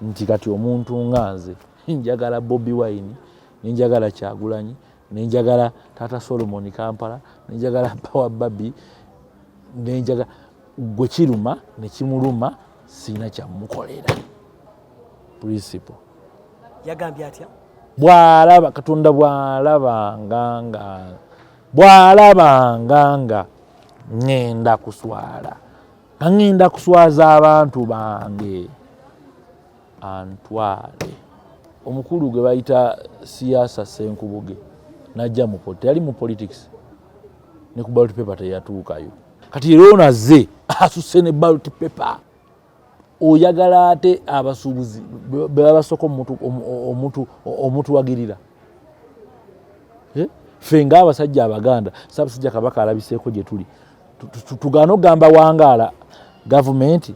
Nti kati omuntu nga nze njagala Bobi Wine, nenjagala Kyagulanyi, nenjagala Taata Solomon Kampala, nenjagala Power Babi, nenjagala gwe kiruma nekimuluma, sirina kyamukolera. Principle. Yagambye atya? Bwalaba Katonda, bwalabanga nga ŋŋenda kuswala, nga ŋŋenda kuswaza abantu bange, antwale. Omukulu gwe bayita Siyasa Senkubuge najja mu teyali mu politics, ne ku ballot paper teyatuukayo. Kati era ono azze asuse ne ballot paper. Oyagala ate abasuubuzi be babasooka omutuwagirira. Eh? Ffe ng'abasajja Abaganda, Ssaabasajja Kabaka alabiseeko gye tuli, tugaana okugamba wangaala. Gavumenti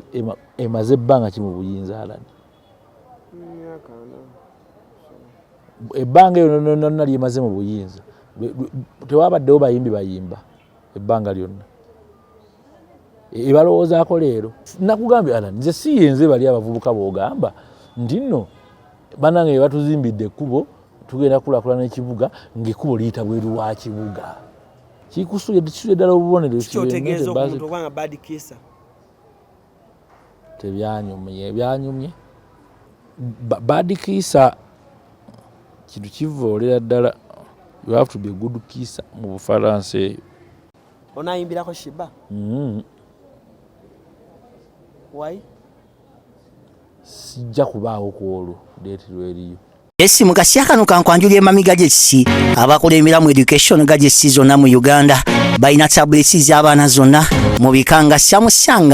emaze ebbanga ki mu buyinza, Alani? Myaka 40. Ebbanga eryo lyonna lyemaze mu buyinza, tewabaddewo bayimbi bayimba ebbanga lyonna ebalowoozaako. Leero nakugambye, Alan, nze si yenze bali abavubuka b'ogamba nti nno banange batuzimbidde ekkubo, tugenda kulaakulana ekibuga, ng'ekkubo liyita bweru wa kibuga. Kikusuye ddala obubonero. Kikyotegeeza omuntu obanga bad kisser? Tebyanyumye, byanyumye. Bad kisser kintu kivoolera ddala. You have to be a good kisser mu Bufalansa eyo. Onayimbirako Sheebah? Why? Sijja kubaawo ku olwo deetirwa eriyo. Esi mu kasya kano kankwanjula Emami Gadgets, abakulembera mu education gadgets zonna mu Uganda. Balina tablets z'abaana zonna mu bika nga Samsung,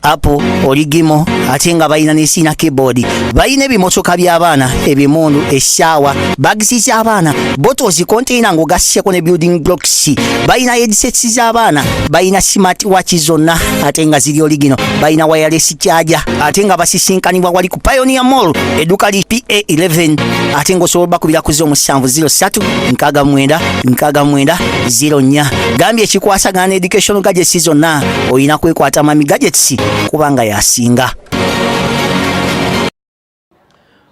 Apple, original, ate nga balina ne sina keyboard. Balina ebimotoka by'abaana, ebimundu, essaawa, bags z'abaana, bottles, container ng'ogasseko ne building blocks. Balina headsets z'abaana, balina smart watch zonna ate nga ziri original, balina wireless charger, ate nga basisinkanibwa wali ku Pioneer Mall, edduka li PA11, ate ng'osobola bakubira ku 0703 69 69 04. Gambye ekikwasagana ne education gadgets zonna, olina kwekwata Mami Gadgets kubanga yasinga.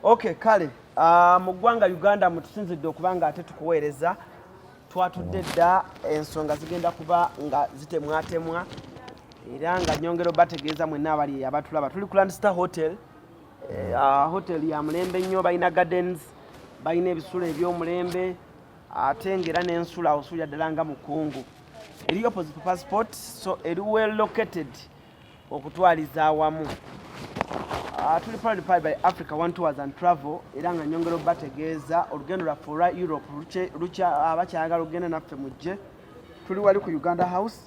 Okay, kale mu ggwanga Uganda mutusinzidde okuba nga ate tukuweereza. Twatudde dda, ensonga zigenda kuba nga zitemwatemwa, era nga nyongera obategeeza mwenna abali abatulaba, tuli ku Land Star Hotel. Hotel ya mulembe nnyo, balina gardens, balina ebisulo ebyomulembe, ate ngaera n'ensula osulira ddala nga mukungu. Eri opposite Passport, so eri well located okutwaliza awamu. Tuli proudly powered by Africa One Tours and Travel, era nga nyongera obategeeza olugendo lwaffe olwa Europe abakyayagala okugenda naffe mujje. Tuli wali ku Uganda House.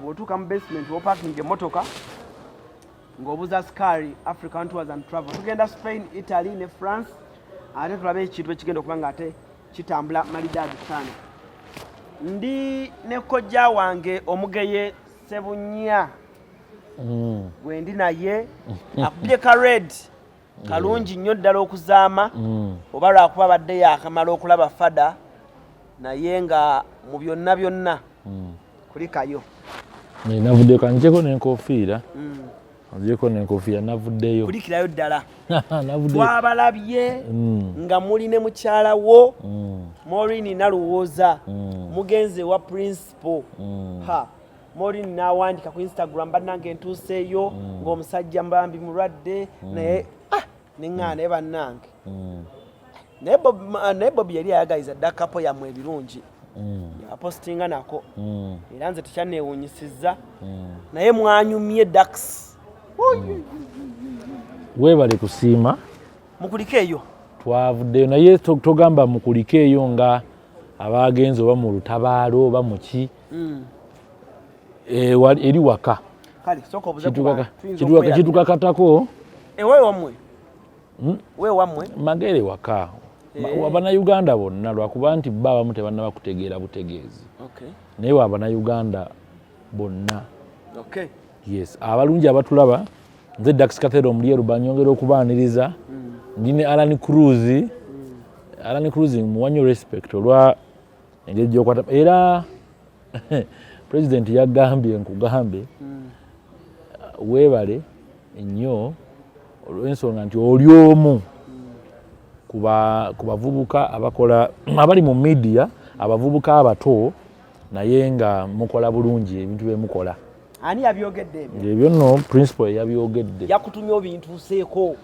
Bw'otuuka mu basement woparking emmotoka, ng'obuza Sky Africa One Tours and Travel. Tugenda Spain, Italy ne France, ate tulabe ekintu ekigenda okuba nga ate kitambula malidaadi sana. Ndi ne kojja wange omugeye Sebunya gwe ndi naye, akubye ka red kalungi nnyo ddala okuzaama, oba lwakuba badde yakamala okulaba fada, naye nga mu byonna byonna kulikayo. Navuddeyo, kanjeko n'enkofiira, nzijeko n'enkofiira, navuddeyo. Kulikirayo ddala. Navuddeyo. Twabalabye nga muli ne mukyala wo Maureen Nalowooza, mugenze wa principal. Ha, Maureen n'awandika ku Instagram, "Bannange, ntuuseeyo ng'omusajja mbambi mulwadde," naye ah, neŋŋaana, naye bannange, naye Bobi yali ayagaliza dda couple yammwe ebirungi, yapostinga nako, era nze tekyanneewuunyisizza, naye mwanyumye, Dax. Weebale kusiima. Mukulike eyo. Twavuddeyo, naye togamba mukulike eyo nga abagenzi oba mu lutabaalo oba muki. Eri waka. Kale sooka obuze ku bantu, tuyinza okwerabira. Kitukakatako. Ewe wammwe? We wammwe? Magere waka. Abannayuganda bonna, lwakuba nti bo abamu tebannaba kutegeera butegeezi, naye wa abannayuganda bonna. Yes, abalungi abatulaba, nze Dax Cathedral Omulyeru, banyongera okubaaniriza. Ndi ne Alan Cruz. Alan Cruz muwa nnyo respect olwa engeri gyokwata, era president yagambye nkugambe weebale nnyo. Olw'ensonga nti oli omu ku bavubuka abakola, abali mu media, abavubuka abato, naye nga mukola bulungi ebintu byemukola. Ani yabyogedde ebyo? Ebyo nno principal yabyogedde. Yakutumye obintuuseeko?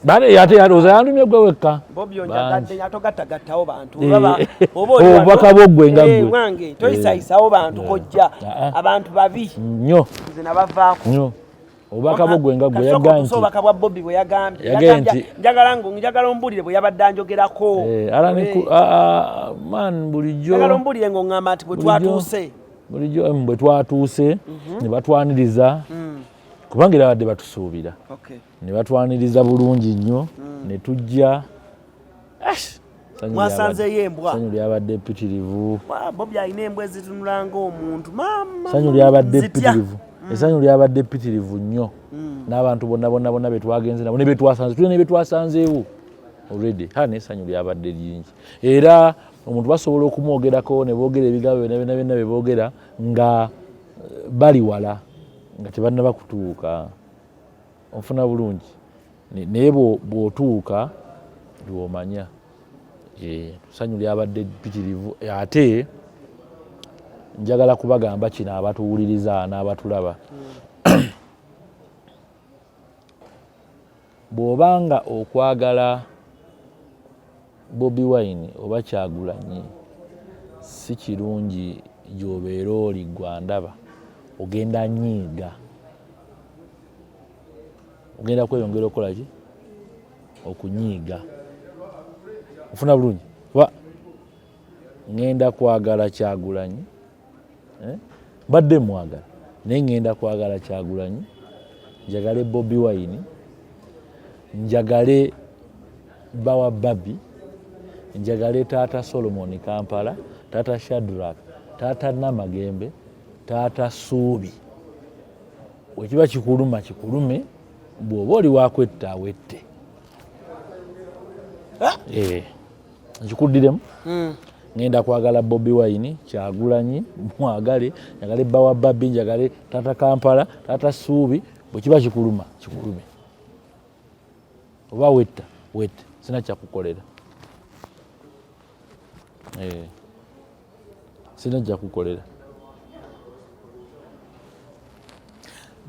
Bale ate yalowooza yantumye gwe wekka. Bobi onjagadde, atogattagattawo bantu. Eh. Obubaka bwo ggwe nga Eh, ggwe. Wange toyisayisawo bantu, kojja. Ah, ah. Abantu babi. Nnyo. Nze nabavaako. Nnyo. Obubaka bwo gwe nga gwe Kasooka yagambye otuuse nti obubaka bwa Bobi bwe yagambye. Yagambye Yagambye, njagala ngo njagala ombuulire bwe yabadde anjogerako. Eh, ala ne ah, ah, man, bulijjo Njagala ombuulire ng'oŋŋamba nti bwe twatuuse. Bulijjo bwe twatuuse ne batwaniriza, kubanga era badde batusuubira. Ne batwaniriza bulungi nnyo ne tujja. Essanyu Mwasanzeeyo embwa? Essanyu lyabadde ppitirivu. Bobi alina embwa ezitunula ng'omuntu, maama. Essanyu lyabadde Nzitya. ppitirivu, essanyu lyabadde ppitirivu nnyo n'abantu bonna bonna bonna betwagenze nabo ne betwasanze, tulina ne betwasanzeewo already. Ha, n'essanyu lyabadde lingi, era omuntu basobola okumwogerako ne boogera ebigambo byonna byonna byonna bye boogera nga bali wala, nga tebannaba kutuuka. Onfuna bulungi? Naye bw'otuuka lw'omanya. Essanyu lyabadde ppitirivu. Ate njagala kubagamba kino, abatuwuliriza n'abatulaba: bw'obanga okwagala Bobi Wine oba Kyagulanyi si kirungi gy'obeera oli gwandaba, ogenda nyiiga, ogenda kweyongera okukola ki? Okunyiiga. Ofuna bulungi? Kuba ŋŋenda kwagala Kyagulanyi, eh? Mbadde mwagala, naye ŋŋenda kwagala Kyagulanyi, njagale Bobi Wine, njagale bawa Babi, njagale taata Solomon Kampala, taata Shadrack, taata Namagembe, taata Suubi. Wekiba kikuluma kikulume, bw'oba oli wakwetta awette. Eh, nkikuddiremu. Ngenda kwagala Bobi Wine, Kyagulanyi mwagale, njagale bawa Babi, njagale taata Kampala, taata Suubi. Bwe kiba kikuluma kikulume, oba wetta wette, sina kyakukolera. Eh, sina kyakukolera.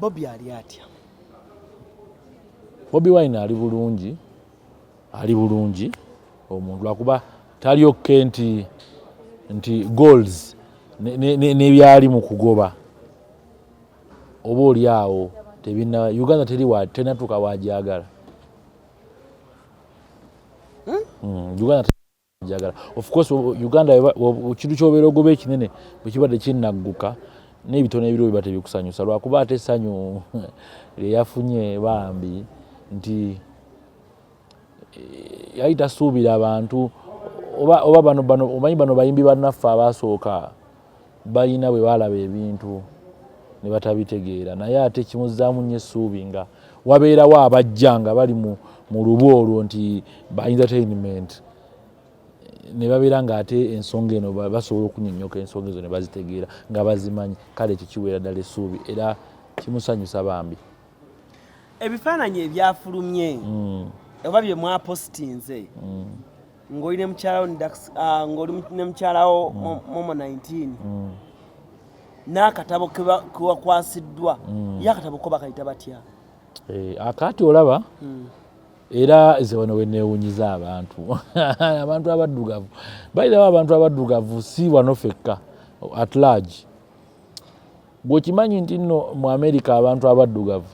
Bobi ali atya? Bobi Wine ali bulungi, ali bulungi omuntu, lwakuba tali okay nti goals n'ebyali mu kugoba oba oli awo tebina. Uganda teri tenatuuka wajagala. Uganda jagala, of course Uganda kintu kyobeera ogoba ekinene bwe kibadde kinnagguka, n'ebitono ebiriwo biba tebikusanyusa, lwakuba ate essanyu lyeyafunye bambi nti yali tasuubira abantu oba bano omanyi bano bayimbi bannaffe abasooka balina bwe balaba ebintu ne batabitegeera, naye ate kimuzzaamu nnyo essuubi nga wabeerawo abajja nga bali mu lubu olwo nti ba entertainment, ne babeera nga ate ensonga eno basobola okunyonnyoka ensonga ezo ne bazitegeera nga bazimanyi. Kale ekyo kiweera ddala essuubi era kimusanyusa bambi. Ebifaananyi ebyafulumye oba bye mwapositinze ng'oli ne mukyalawo ng'oli ne mukyalawo Momo 19 n'akatabo kewakwasiddwa, ye akatabo ko bakayita batya? Eh, akati olaba era nze wano weneewunyiza abantu abaddugavu. Bayirawo abantu abaddugavu si wano fekka, at large. Gweokimanyi nti nno mu America abantu abaddugavu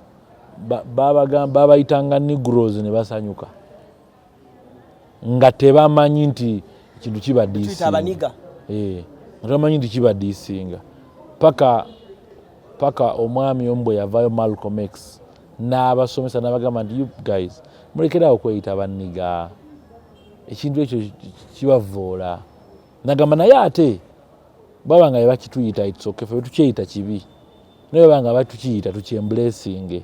babayitanga Negroes ne basanyuka nga tebamanyi nti kintu kibadiisinga, eh, nga tebamanyi nti kibadiisinga, paka omwami omu bwe yavaayo, Malcolm X, n'abasomesa n'abagamba nti, "You guys, mulekerawo okweyita ba nigga, ekintu ekyo kibavoola." Nagamba naye ate baba nga bebakituyita, it's okay, fe tukyeyita kibi, naye baba nga batukiyita tukyemblessinge.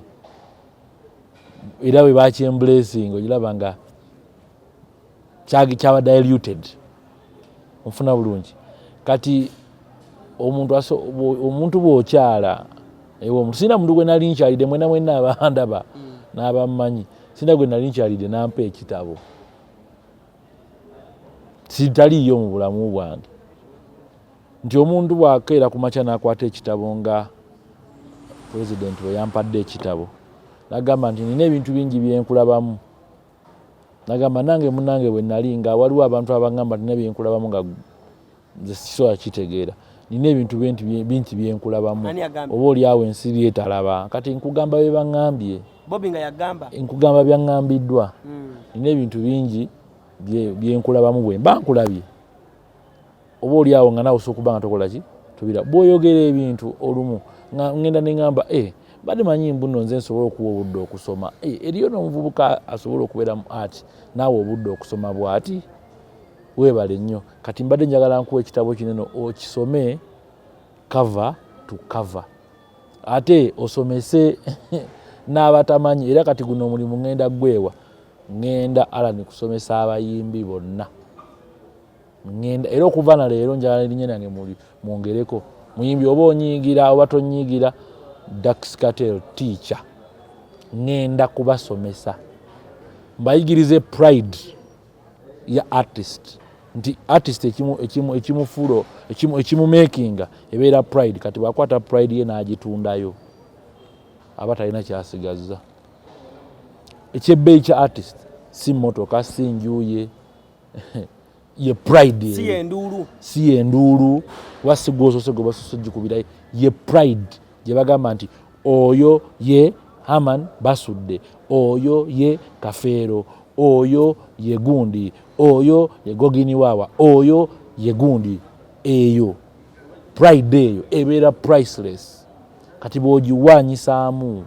Era bwe bakyemblessinga ogiraba nga kyaba diluted. Onfuna bulungi? Kati omuntu bw'okyala ewe omuntu, sirina muntu gwe nali nkyalidde, mwena mwena abandaba. N'abammanyi, sirina gwe nali nkyalidde nampa ekitabo, sitaliiyo mu bulamu bwange nti omuntu bw'akeera ku makya n'akwata ekitabo nga pulezidenti bwe yampadde ekitabo, nagamba nti nina ebintu bingi byenkulabamu. Nagamba nange munange bwe nali nga waliwo abantu abagamba nina byenkulabamu nga nze sisobola kitegeera, nina ebintu bingi byenkulabamu oba oliawo ensi byetalaba. Kati nkugamba bye baŋŋambye, nkugamba byaŋŋambiddwa. Nina ebintu bingi byenkulabamu bwe mba nkulabye, oba oliawo nga nawe osobola okuba nga tokola ki tobira. Bw'oyogera ebintu olumu nga ngenda ne ŋŋamba, badde manyi mbuno nze nsobola okuwa obudde okusoma, eriyo n'omuvubuka asobola okubeera mu art naawe obudde okusoma bw'ati. Weebale nnyo. Kati mbadde njagala nkuwa ekitabo kinene okisome cover to cover, ate osomese n'abatamanyi. Era kati guno omulimu ŋŋenda gwewa, ŋŋenda Alan kusomesa abayimbi bonna. Ŋŋenda era okuva na leero njagala erinnya lyange mwongereko muyimbi, oba onyiigira oba tonyiigira, Dax Kartel teacher. Ŋŋenda kubasomesa, mbayigirize pride ya artist, nti artist ekimufuula ekimumakinga ebeera pride. Kati bwakwata pride ye n'agitundayo, aba talina kyasigazza. Ekyebbeeyi kya artist si mmotoka, si njuye, ye pride. Si yenduulu. Si yenduulu, kuba si gwosose gwe basose gikubirayo. Ye pride gye bagamba nti oyo ye Haman Basudde, oyo ye Kafeero, oyo ye gundi, oyo ye Goginiwaawa, oyo ye gundi. Eyo pride eyo ebeera priceless. Kati bw'ogiwaanyisaamu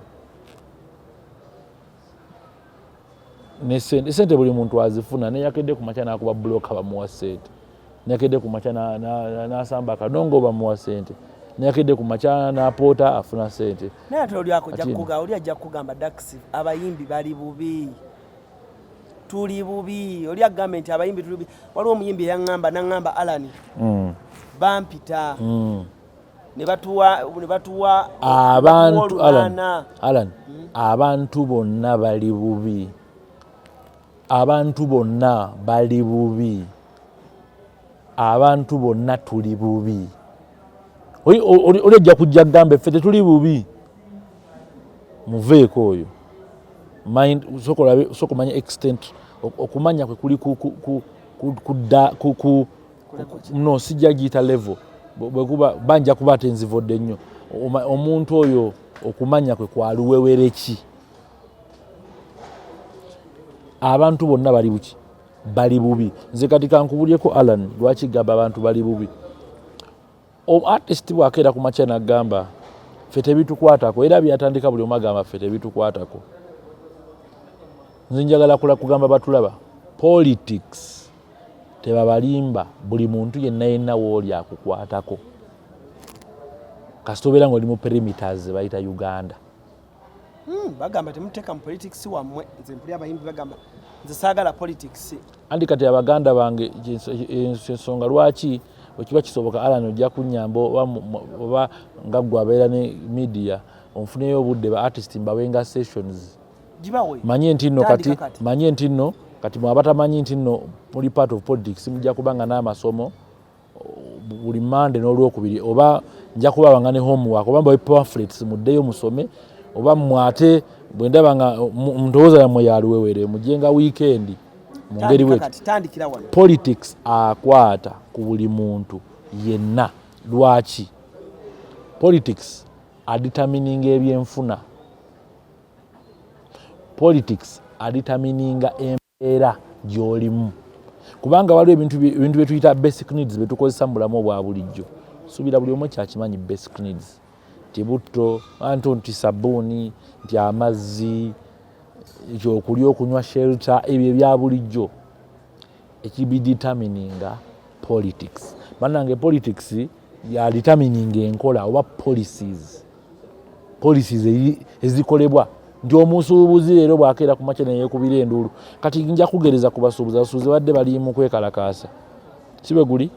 ne sente, sente buli muntu azifuna. Neyakedde ku makya n'akuba buloka bamuwa sente, neyakedde ku makya n'asamba akadongo bamuwa sente, neyakedde ku makya n'apoota afuna sente. Naye ate oli oli ajja kukugamba, Dax, abayimbi bali bubi, tuli bubi. Oli agambe nti abayimbi tuli bubi. Waliwo omuyimbi eyaŋŋamba, naŋŋamba, Alan, bampita ne batuwa abantu Alan, olunaana. Alan, abantu bonna bali bubi, abantu bonna bali bubi, abantu bonna tuli bubi. Oli ajja kujja kugamba ffe tetuli bubi, muveeko oyo. Mind, sooka omanye extent okumanya kwe kuli ku no sijja giyita level. Bwekuba banja kuba ate nzivodde nnyo. Omuntu oyo okumanya kwe kwaluwewere ki? Abantu bonna bali buki? Bali bubi. Nze kati kankubulyeko, Alan, lwaki gamba abantu bali bubi? Artist bwakeera ku makya nagamba ffe tebitukwatako, era byatandika buli omu agamba ffe tebitukwatako. Nze njagala kula kugamba batulaba, politics tebabalimba. Buli muntu yenna yenna wooli akukwatako, kasita obeera nga oli mu perimeters bayita Uganda. Bagamba temuteeka mu politics wammwe. Nze mpuli abayimbi bagamba nze saagala politics. Anti kati abaganda bange, ensonga lwaki wekiba kisoboka, Alan, ojja kunyamba oba nga gwe abeera ne media, onfuneyo obudde ba artist mbawenga sessions. Gibawe. Manye nti nno kati Tandika kati. Manye nti nno kati mwe abatamanyi nti nno muli part of politics, mujja kubanga n'amasomo buli Mande n'Olwokubiri, oba nja kubabanga ne homework, oba mbawe pamphlets muddeyo musome, oba mmwe ate bwe ndaba nga ndowooza yammwe yaluwewere, mujje nga weekend mu ngeri Tandika bweti. Kati tandikira wano. Politics akwata ku buli muntu yenna. Lwaki politics adetermininga ebyenfuna? Politics adetermininga embeera gy'olimu, kubanga waliwo ebintu byetuyita basic needs byetukozesa mu bulamu obwa bulijjo. Suubira buli omu kyakimanyi basic needs, nti butto anto, nti sabbuuni, nti amazzi, ekyokulya, okunywa, shelter, ebyo ebya bulijjo. Ekibidetermininga politics. Bannange, politics yadetermininga enkola oba policies ezikolebwa, nti omusuubuzi leero bwakeera ku makya neyekubira enduulu. Kati nja kugereza ku basuubuzi. Abasuubuzi badde bali mu kwekalakaasa, si bwe guli?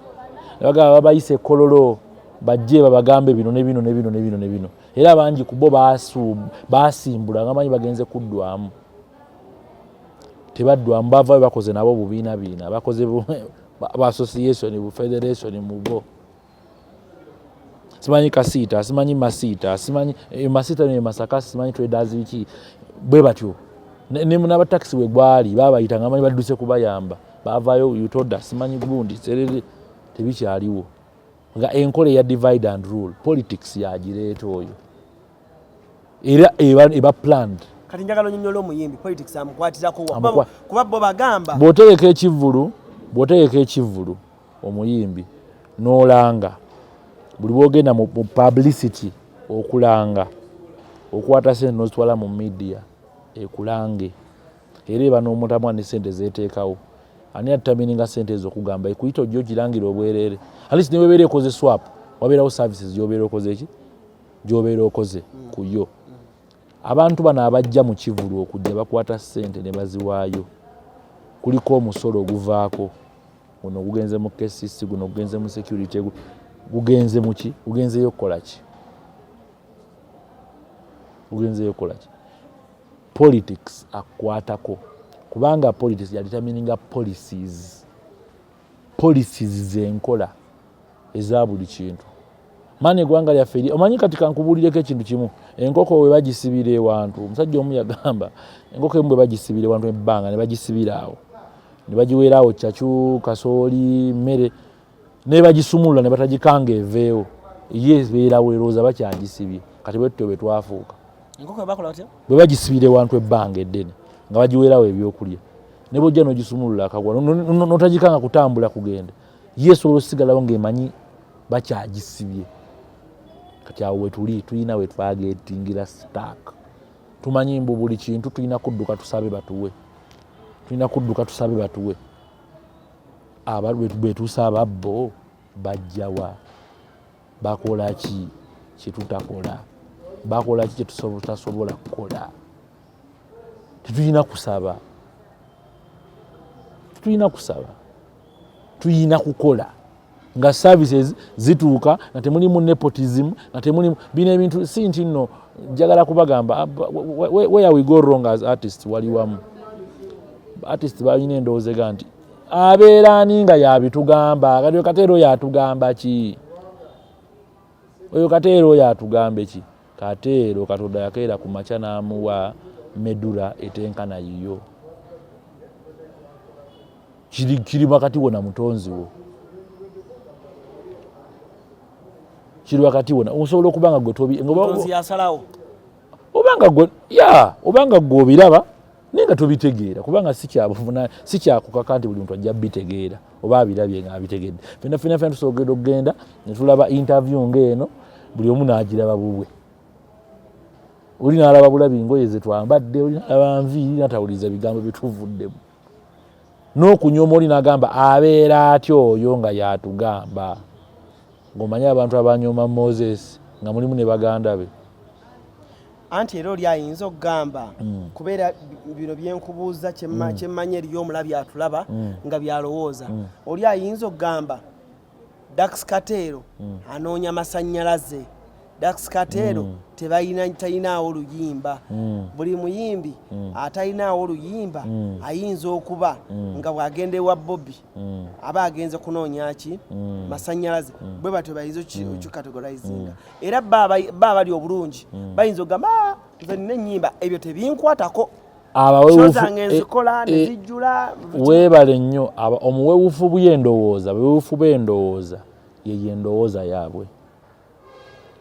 Nebagamba babayise ekololo. Bajje babagambe bino ne bino ne bino ne bino ne bino. Era bangi ku bo basimbula nga manyi bagenze kuddwamu, tebaddwamu, bavayo bakoze nabo bubiina biina, bakoze bu association, bu federation mu bo, simanyi kasiita, simanyi masiita, simanyi masiita ne Masaka, simanyi traders biki, bwe batyo. N'abatakisi bwe gwali babayita nga manyi badduse kubayamba, bavayo UTODA, simanyi gundi serere, tebikyaliwo. Nga enkola eya divide and rule politics yagireeta oyo, era eba planned. Kati njagala onyonyola omuyimbi politics amukwatirako wa? Kuba bo bagamba Bw'otegeka ekivvulu, omuyimbi n'olanga, buli bwogenda mu publicity okulanga, okwata sente n'ozitwala mu media ekulange, era eba n'omutamwa ne sente zeteekawo. Ani adetermininga sente ezo okugamba ekuyita ojja ogirangira obwereere? At least newebeera ekoze swap, wabeerawo services gyobeera okoze ki, gyobeera okoze ku yo. Abantu bano abajja mu kivulu okujja bakwata sente ne baziwaayo, kuliko omusolo oguvaako, guno gugenze mu KCC, guno gugenze mu security, gugenze muki, gugenzeyo kukola ki, gugenzeyo kukola ki? Politics akwatako, kubanga politics yadetermininga policies. Policies zenkola eza buli kintu. Maani eggwanga lyaffe eri omanyi, kati kankubuulireko ekintu kimu. Enkoko bwe bagisibira ewantu, omusajja omu yagamba, enkoko emu bwe bagisibira ewantu ebbanga, ne bagisibira awo, ne bagiweera awo caccu, kasooli, mmere, ne bagisumulula ne batagikanga eveewo, ye ebeerawo erowooza bakyagisibye. Kati bwe tutyo bwe twafuuka. Enkoko bakola batya? Bwe bagisibira ewantu ebbanga eddene nga bagiweerawo ebyokulya, ne bwojja n'ogisumulula akagwa n'otagikanga kutambula kugenda, ye esobola osigalawo ng'emanyi bakyagisibye. Kati awo wetuli, tulina we twagettingira stuck. Tumanyi mbu buli kintu tulina kudduka tusabe batuwe, tulina kudduka tusabe batuwe. Bwe tusaba bo bajjawa? Bakola ki kyetutakola? Bakola ki kyetutasobola kukola? Tetulina kusaba, tetulina kusaba, tulina kukola nga services zituuka, nga temulimu nepotism, nga temulimu bino ebintu. Si nti nno njagala kubagamba where we go wrong as artists, wali wamu artist balina endowooza ega nti abeera ani nga yabitugamba. Kati oyo Kateero oyo atugamba ki? Oyo Kateero oyo atugambe ki? Kateero Katonda yakeera ku makya n'amuwa medulla etenkana yiyo. Kiri wakati wo na mutonzi wo, kiri wakati wo. Osobola okuba nga gwe tobi Mutonzi yasalawo. Obanga gwe ya obanga gwe obiraba naye nga tobitegeera, kubanga si kyabuvuna, si kyakukaka nti buli muntu ajja bitegeera oba abirabye nga abitegedde. Fena fena fena tusobola okugenda ne tulaba interview ng'eno, buli omu n'agiraba bubwe. Oli n'alaba bulabi ngoye ze twambadde, oli n'alaba nviiri, natawuliriza bigambo byetuvuddemu n'okunyooma, oli n'agamba abeera atya oyo nga yatugamba. Ng'omanyi abantu abanyooma Moses nga mulimu ne baganda be. Anti era oli ayinza okugamba, kubeera bino byenkubuuza kyemmanyi eriyo omulabi atulaba nga byalowooza. Oli ayinza okugamba Dax Kateero anoonya masannyalaze, Dax Kateero tebalina, talinaawo luyimba. Buli muyimbi atalinaawo luyimba ayinza okuba nga bw'agenda ewa Bobi aba agenze kunoonya ki? Masannyalaze. Bwe batyo bayinza okicategorizinga. Era ba abali obulungi bayinza okugamba, "Ah, nze nina ennyimba, ebyo tebinkwatako." Abaweewufu Show zange nzikola nezijjula. Weebale nnyo. Omuwewufu bw'endowooza, bewufu b'endowooza, yeyo endowooza yaabwe.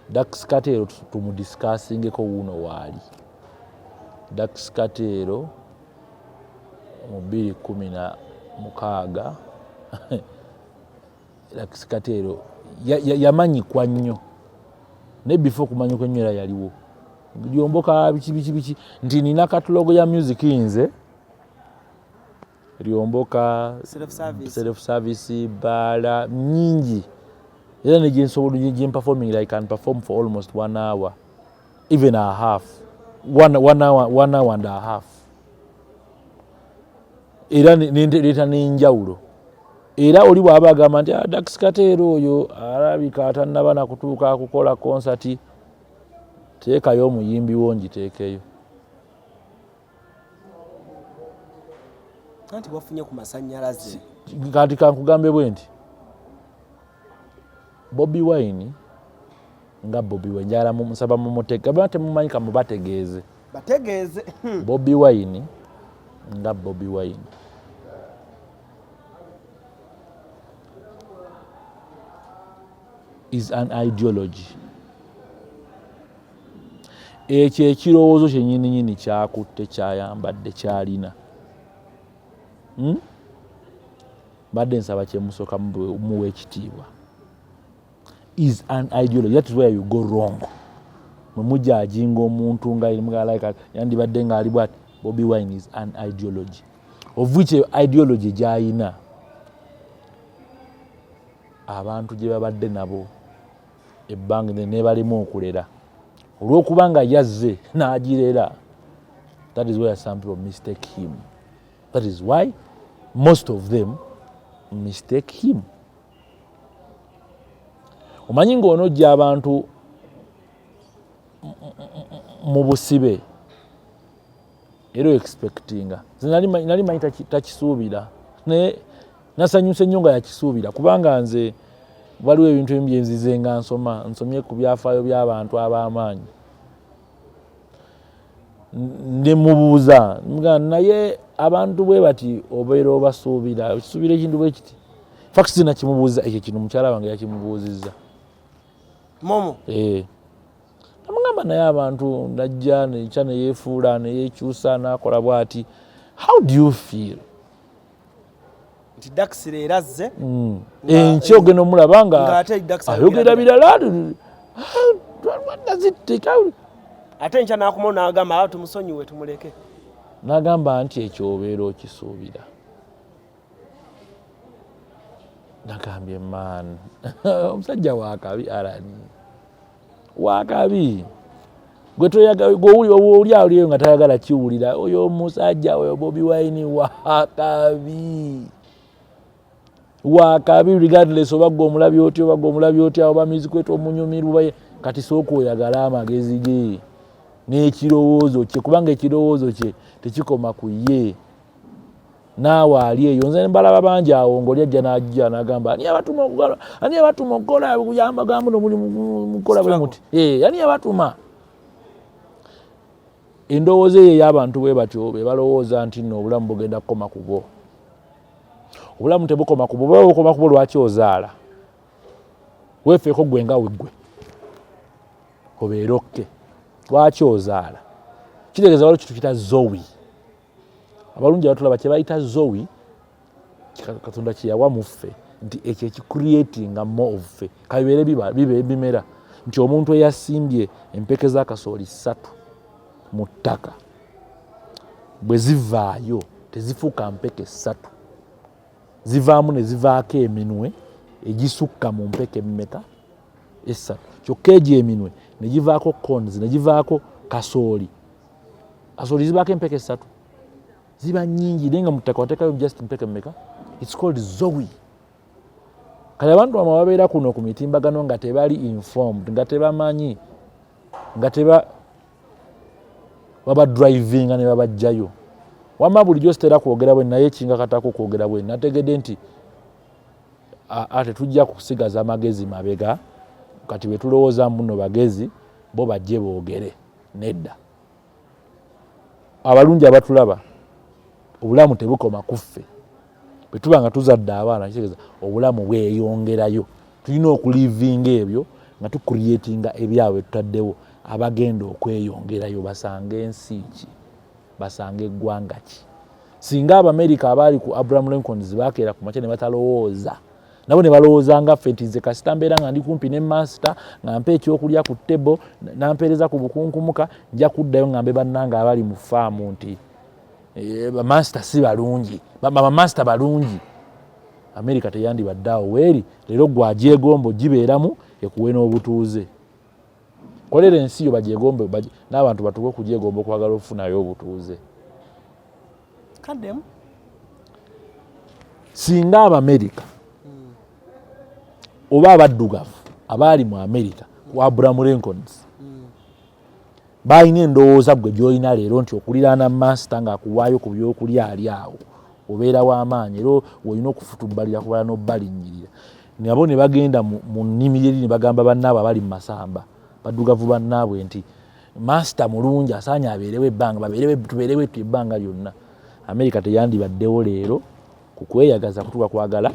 Dax Kateero tumudiscussingeko wuuno waali. Dax Kateero mu 2016, Dax Kateero yamanyikwa nnyo, naye before okumanyikwa ennyo era yaliwo lyomboka biki biki biki, nti nina catalogue ya music nze lyomboka. Self service. Self service, baala nyingi, era negyensobola gyemperforming, I can perform for almost one hour, even a half, one hour, 1 hour and a half, era nendeeta n'enjawulo. Era oli bw'aba agamba nti ah, Dax Kateera oyo alabika atannaba na kutuuka kukola konsati, teekayo omuyimbi wo ngiteekeyo. Anti wafunye ku masannyalaze. Kati kankugambe bwe nti Bobi Wine nga Bobi Wine njagala musaba mumutege aba temumanyi kamubategeeze bategeeze Bobi Wine nga Bobi Wine is an ideology. Ekyo ekirowoozo kyenyininyini kyakutte kyayambadde kyalina hmm? Mbadde nsaba kyemusooka muwa ekitiibwa is an ideology. That is where you go wrong. Mwe mujajinga omuntu nga yandibadde nga ali bwati. Bobi Wine is an ideology of which ideology gyayina abantu gye babadde nabo ebbanga nebalema okulera olw'okuba nga yazze n'agirera. That is where some people mistake him. That is why most of them mistake him. Omanyi ng'onojja abantu mu busibe era oexpectinga. Nze nali manyi takisuubira, naye nasanyuse nnyo nga yakisuubira, kubanga nze waliwo ebintu ebimu byenzize nga nsoma, nsomye ku byafaayo by'abantu ab'amaanyi, ne mubuuza naye abantu bwe bati obeera obasuubira okisuubira ekintu bwe kiti. Fact nakimubuuza ekyo kino, mukyala wange yakimubuuzizza. Momo. Eh. Namugamba naye abantu najja nekya neyefuula neyekyusa nakola bwati, how do you feel? Nti Dax leero azze. Enkya ogenda omulaba nga ayogera birala. Ate enkya nakumawo n'agamba tumusonyiwe tumuleke. N'agamba nti ekyo obeera okisuubira. Nagambye man omusajja wakabi arani wakabi gwe oli aliyo nga tayagala kiwulira oyo omusajja oyo Bobi Wine wakabi wakabi regardless oba gwe omulabi otya oba gwe omulabi otya oba music wetu omunyumirwa kati sooka oyagala amagezi ge n'ekirowoozo kye kubanga ekirowoozo kye tekikoma ku ye naawe ali eyo nze mbalaba bangi awo ng'oli ajja n'ajja n'agamba ani yabatuma okukola ani yabatuma okukola kuyamba gamba no mulimu mukola bwe muti eh ani yabatuma endowooza eyo ey'abantu bwe batyo be balowooza nti nno obulamu bugenda kukoma ku bo. Obulamu tebukoma ku bo, bweba bukoma ku bo lwaki ozaala? Weefeeko ggwe nga weggwe obeere okke, lwaki ozaala? Kitegeeza waliwo kitu kita zowi. Abalungi abatulaba kye bayita zowi Katonda kye yawa mu ffe nti ekyo ekicreatinga more of ffe kabibeere bibe bimera nti omuntu eyasimbye empeke z'akasooli ssatu mu ttaka bwe zivaayo tezifuuka mpeke ssatu, zivaamu ne zivaako eminwe egisukka mu mpeke mmeka essatu, kyokka egyo eminwe ne givaako cones ne givaako kasooli. Kasooli zibaako empeke ssatu, ziba nnyingi naye nga mu ttaka wateekayo just mpeke mmeka? It's called zoe. Kale abantu bamwe babeera kuno ku mitimbagano nga tebali informed, nga tebamanyi, nga teba babadrivinga ne babajjayo. Wamma bulijjo sitera kwogera bwe naye kingakatako kwogera bwe nategedde nti tetujja kusigaza magezi mabega kati bwe tulowooza mbuno bagezi bo bajje boogere nedda. Abalungi abatulaba obulamu tebukoma ku ffe, bwe tuba nga tuzadde abaana kitegeeza obulamu bweyongerayo. Tulina okulivinga ebyo nga tucreatinga ebyabwe tutaddewo abagenda okweyongerayo basange ensi ki, basange eggwanga ki. Singa Abamerika abaali ku Abraham Lincoln bakeera ku makya ne batalowooza, nabo ne balowooza nga ffe nti nze kasita mbeera nga ndi kumpi ne mansita nga mpa ekyokulya ku table nampeereza ku bukunkumuka nja kuddayo ngambe bannange abali mu faamu nti bamansita si balungi, bamansita balungi. Amerika teyandibadde awo weeri leero, gwe agyegomba ogibeeramu ekuwe n'obutuuze. Kolera ensi yo bagyegombe n'abantu batuuke okugyegomba okwagala okufunayo obutuuze. Kaddemu. Singa Abamerika Oba abaddugavu abaali mu America ku Abraham Lincolns balina endowooza gwe gyolina leero nti okuliraana mansita ng'akuwaayo ku byokulya ali awo obeera w'amaanyi era olina okufutubbalira kubala n'obalinnyirira, nabo ne bagenda mu nnimiro eri ne bagamba bannaabwe abali mu masamba, baddugavu bannaabwe, nti mansita mulungi, asaanye abeerewo ebbanga, babeerewo, tubeerewo etyo ebbanga lyonna. Amerika teyandibaddewo leero ku kweyagaza kutuuka kwagala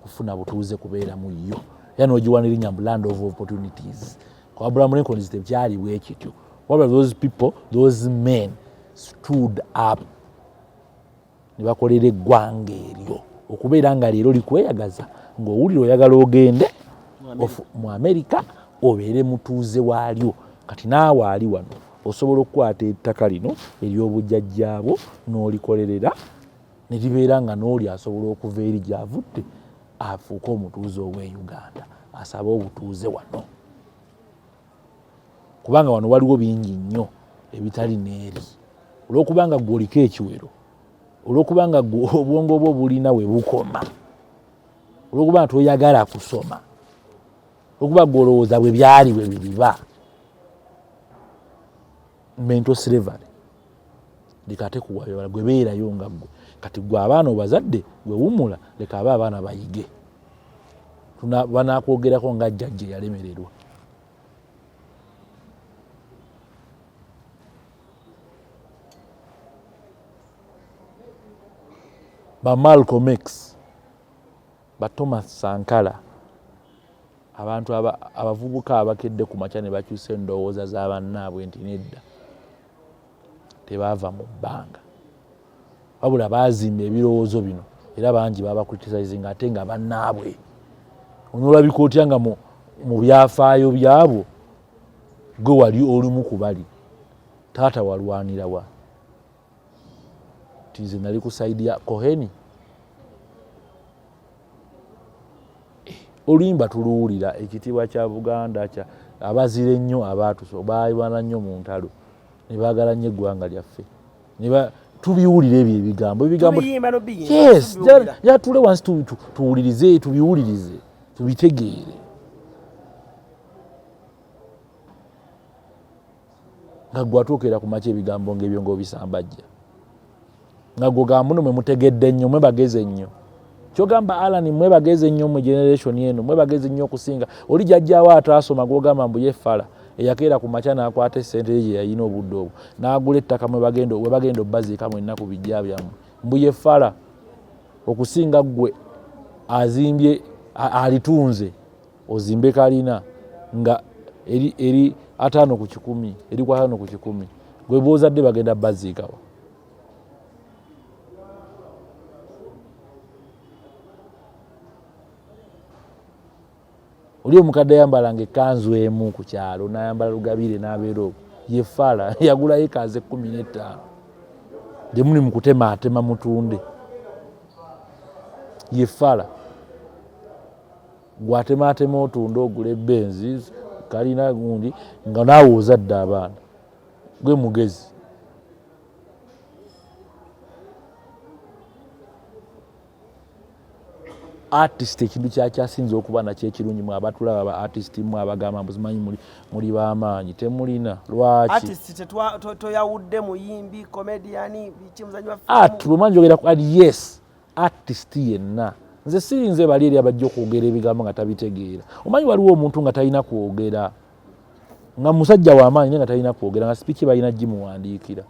kufuna butuuze kubeera mu yo, era n'ogiwa n'erinnya mbu land of opportunities. Ku Abraham Lincoln tekyali bwe kityo, wabula those people, those men stood up ne bakolera eggwanga eryo okubeera nga leero likweyagaza ng'owulira oyagala ogende mu Amerika obeere mutuuze waalyo. Kati naawe ali wano osobola okukwata ettaka lino ery'obujjajjaabwo n'olikolerera ne libeera nga n'oli asobola okuva eri gy'avudde afuuke omutuuze ow'e Uganda, asabe obutuuze wano, kubanga wano waliwo bingi nnyo ebitali n'eri, olw'okubanga gwe oliko ekiwero, olw'okubanga gwe obwongo bwo bulina we bukoma, olw'okubanga toyagala kusoma, olw'okuba gwe olowooza bwe byali bwe biriba. Mental slavery. Leka ate kuwabya, gwe beerayo nga ggwe. Kati gwe abaana obazadde, gwe wumula, leka abe abaana bayige. Banakwogerako nga jjajja eyalemererwa. Ba Malcolm X, ba Thomas Sankara, abantu abavubuka abakedde ku makya ne bakyusa endowooza za bannaabwe nti nedda, tebaava mu bbanga, wabula baazimba ebirowoozo bino, era bangi babacriticising ate nga bannaabwe. Onoolabika otya nga mu byafaayo byabwo gwe wali olumu ku bali taata walwanira wa nti nze nali ku saidi ya Koheni? Oluyimba tuluwulira, ekitiibwa kya Buganda kya abazira ennyo abaatuso baalwana nnyo mu ntalo ne baagala nnyo eggwanga lyaffe. Tubiwulira ebyo ebigambo ebigambo. Tubiyimba n'obiyimba, Yes. tubiwulira. Yatule wansi tuwulirize, tubiwulirize, tubitegeere nga gwe atuukira ku makya ebigambo ng'ebyo ng'obisambajja, nga gwe gamba muno mwe mutegedde nnyo, mwe bagezi ennyo. Kyogamba Alan, mwe bagezi ennyo mu generation eno, mwe bagezi nnyo okusinga oli jajjawo ataasoma, gwogamba mbu ye fala eyakeera ku makya n'akwata essente ye gye yalina obudde obwo n'agula ettaka mwe bagenda, we bagenda obbaziika mwenna ku bijja byammwe, mbu ye fala okusinga ggwe azimbye alitunze ozimbe kalina nga eri 50%, eri ku 50%, gwe boozadde bagenda baziikawa. Oli omukadde ayambalanga ekkanzu emu ku kyalo n'ayambala lugabire n'abeera okwo ye fala yagulayo ekanzu 15 gyemuli mu kutemaatema mutunde, ye fala. Gwatemaatema otunde ogula ebenzi kalina gundi nga naawe ozadde abaana, gwe mugezi. Artist ekintu kyakyasinza okuba nakyo ekirungi, mwe abatulaba ba artist, mwe abagamba mbu simanyi muli b'amaanyi, temulina lwaki. Artist toyawudde muyimbi, comedian, biki, muzanyi wa Art, firimu? Bwe njogera ku art, yes, artist yenna. Nze sirinze bali eri abajja okwogera ebigambo nga tabitegeera. Omanyi waliwo omuntu nga talina kwogera, nga musajja w'amaanyi naye nga talina kwogera, nga speech balina gimuwandiikira.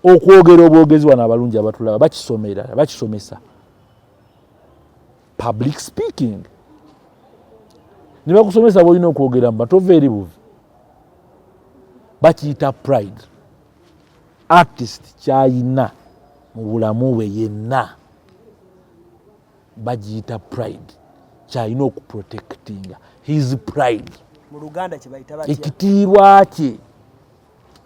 Okwogera obwogezi wano abalungi abatulaba bakisomera, bakisomesa public speaking, ne bakusomesa bwolina okwogera mba tova eri buvi, bakiyita pride. Artist kyayina mu bulamu bwe yenna bagiyita pride, kyalina okuprotectinga his pride. Mu Luganda kyebayita batya? Ekitiibwa kye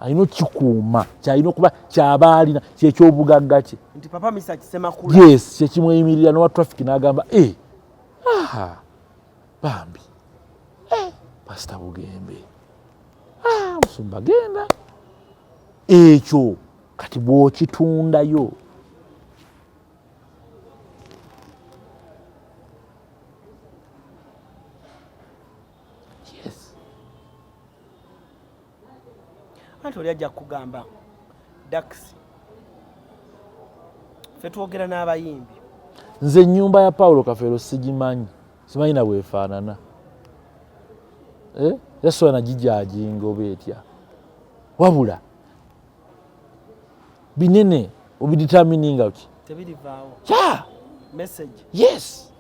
alina okukikuuma, kyalina okuba kyaba alina kyekyobugagga kye. Nti Papa Misa Kisemakula. Yes, kyekimweyimirira nowa traffic n'agamba e aha bambi Pasita Bugembe, musumba genda ekyo. Kati bw'okitundayo Anti oli ajja kukugamba Dax, ffe twogera n'abayimbi. Nze ennyumba ya Paulo Kafeero sigimanyi, simanyi na bwefaanana, eh? Era sobola nagijajinga oba etya, wabula binene obidetermininga ki tebirivaawo. Yeah. Message. Yes,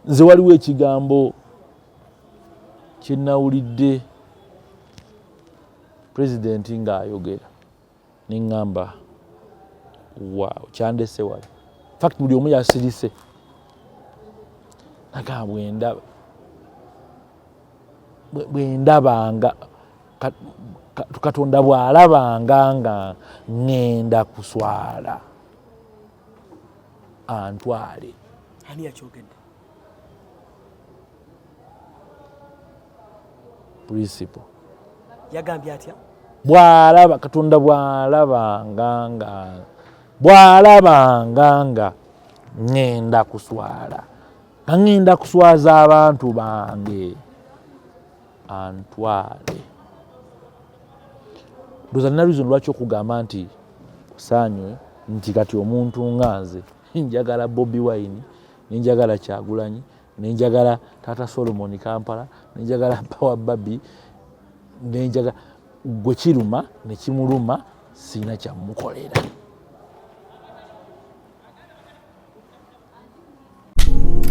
nze waliwo ekigambo kyenawulidde pulezidenti ng'ayogera neŋŋamba wow, kyandese wali fact buli omu yasirise nagamba bwendaba bwendabanga Katonda bw'alabanga nga ŋŋenda kuswala antwale. Ani yakyogedde? Principle. Yagambye atya? Bw'alaba Katonda bw'alabanga nga bw'alabanga nga ŋŋenda kuswala nga ŋŋenda kuswaza abantu bange antwale. Ndoza nina reason lwaki okugamba nti osaanywe nti kati omuntu nga nze njagala Bobi Wine, nenjagala Kyagulanyi, nenjagala Taata Solomon Kampala, nenjagala Power Barbie, nenjagala gwe kiruma nekimuluma, sirina kyamukolera.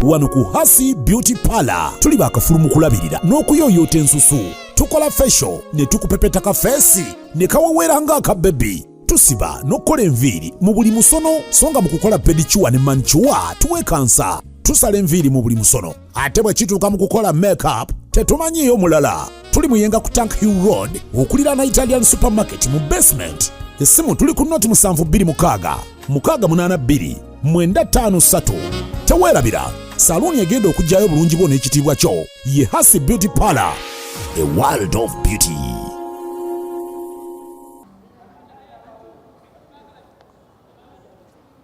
Wano ku Hasi Beauty Parlor tuli bakafulu mu kulabirira n'okuyooyoota ensusu. Tukola facial ne tukupepeta ka feesi ne kawewera ng'aka bebi. Tusiba n'okukola enviiri mu buli musono, so nga mu kukola pedicure ne manicure tuwekansa. Tusala enviiri mu buli musono, ate bwe kituuka mu kukola makeup tetumanyiiyo mulala. Tuli Muyenga ku Tank Hill Road okuliraana Italian Supermarket mu basement. Essimu tuli ku noti 726 682 953. Teweerabira, saluuni egenda okugyayo obulungi bwo n'ekitiibwa kyo ye Hasi Beauty Parlor, a world of beauty.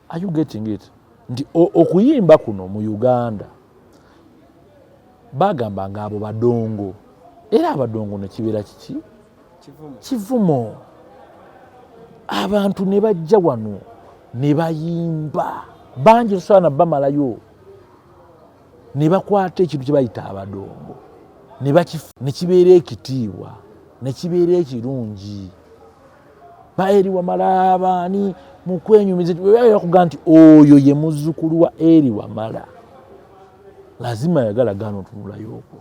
Are you getting it? Nti okuyimba kuno mu Uganda bagamba nga abo badongo, era abadongo nekibeera kiki? Kivumo. Abantu ne bajja wano ne bayimba bangi, tosobola na bamalayo, ne bakwata ekintu kye bayita abadongo ne kibeera ekitiibwa ne kibeera ekirungi. Ba Eri Wamala baani mu kwenyumiza bakuga nti oyo ye muzzukulu wa Eri Wamala, lazima yagala gaana otunulayo okwo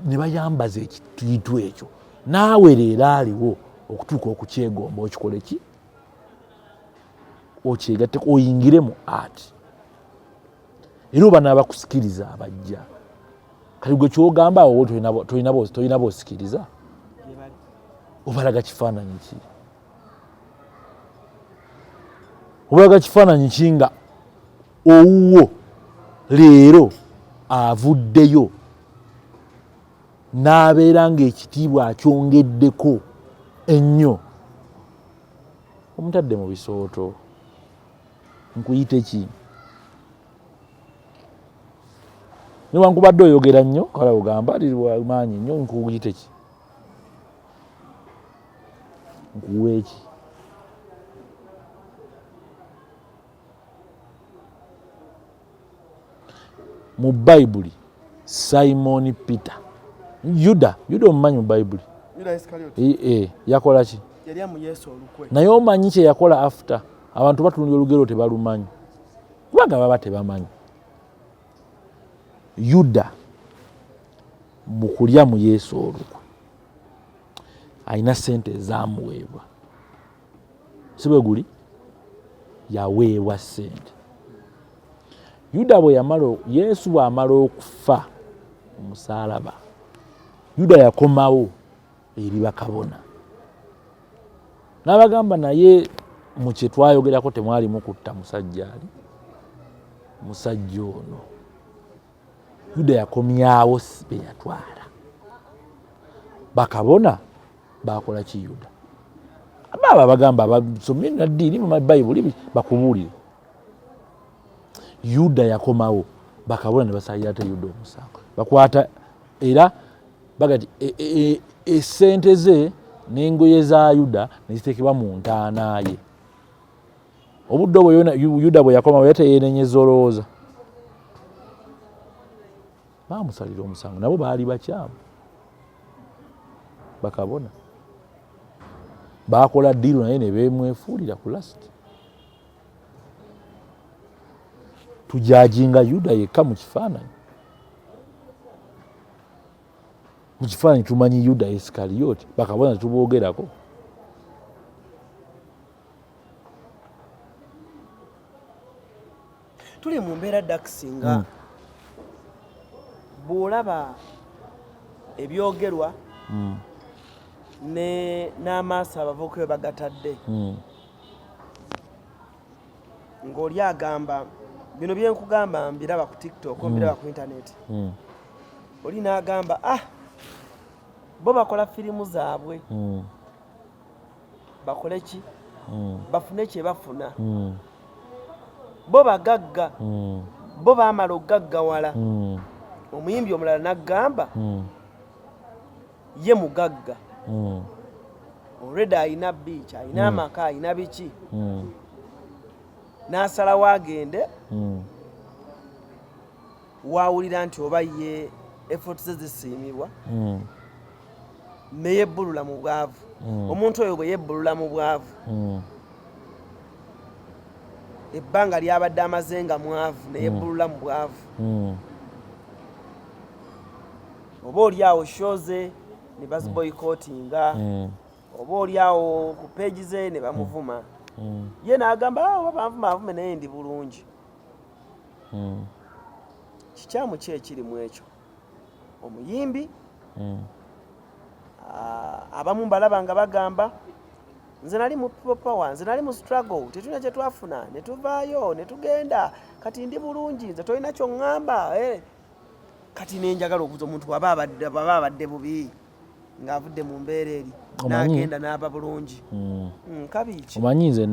ne bayambaza ekintu ekyo, naawe leero aliwo okutuuka okukyegomba okikole ki okyegatteko oyingire mu art, era oba n'abakusikiriza abajja. Kati gwe kyogamba awo tolina bosikiriza, obalaga kifaananyi ki? Obalaga kifaananyi ki nga owuwo leero avuddeyo n'abeera ng'ekitiibwa akyongeddeko ennyo, omutadde mu bisooto, nkuyite ki? Newankubadde oyogera nnyo kala ogamba maanyi nnyo, nkuyite ki? Nkuwe ki? Mu Bayibuli Simon Peter, Yuda, Yuda omumanyi mu Bayibuli? Yakola ki? Naye omanyi kye yakola after? Abantu batunulira olugero tebalumanyi kubanga baba tebamanyi. Yuda mu kulya mu Yesu olukwe alina sente ezamuweebwa, si bwe guli? Yaweebwa sente. Yuda bwe yamala, Yesu bw'amala okufa omusaalaba, Yuda yakomawo eri bakabona n'abagamba, naye mu kye twayogerako temwalimu kutta musajja ali musajja ono. Yuda yakomyawo be yatwala. Bakabona bakola ki? Yuda baaba abagamba abasomye naddiini mu Bayibuli bakubuulire. Yuda yakomawo Bakabona ne basalira ate Yuda omusango, bakwata era baga ti esente ze n'engoye za Yuda ne ziteekebwa mu ntaana ye. Obudde obwo Yuda bwe yakomawo yali teyenenyeza, olowooza bamusalira omusango? Nabo baali bakyamu. Bakabona bakola deal naye ne bemwefuulira ku last. Tujudginga Yuda yekka mu kifaananyi. Mu kifaananyi tumanyi Yuda Isikariyoti, bakabona tetuboogerako. Tuli mu mbeera dakisinga bw'olaba ebyogerwa n'amaaso abavubuka we bagatadde, ng'oli agamba bino byenkugamba mbiraba ku TikTok, mbiraba ku internet. Oli n'agamba, ah, bo bakola firimu zaabwe, bakole ki, bafune kye bafuna, bo bagagga, bo baamala okugaggawala. Omuyimbi omulala n'agamba ye mugagga already, alina beach, alina amaka, alina biki, n'asalawo agende waawulira nti oba ye effort ze zisiimibwa, neyebbulula mu bwavu. Omuntu oyo bwe yebbulula mu bwavu, ebbanga lyabadde amaze nga mwavu, neyebbulula mu bwavu, oba oli awo show ze ne baziboycottinga, oba oli awo ku page ze ne bamuvuma, ye n'agamba, "Ah, oba banvuma avume, naye ndi bulungi." Kikyamu ki ekiri mu ekyo omuyimbi? Ah, abamu mbalaba nga bagamba, nze nali mu People Power, nze nali mu struggle, tetulina kye twafuna, ne tuvaayo ne tugenda, kati ndi bulungi, nze tolina kyoŋŋamba, eh. Kati nenjagala okuza omuntu waba abadde bubi ng'avudde mu mbeera eri n'agenda n'aba bulungi. Kabi ki? Omanyi nze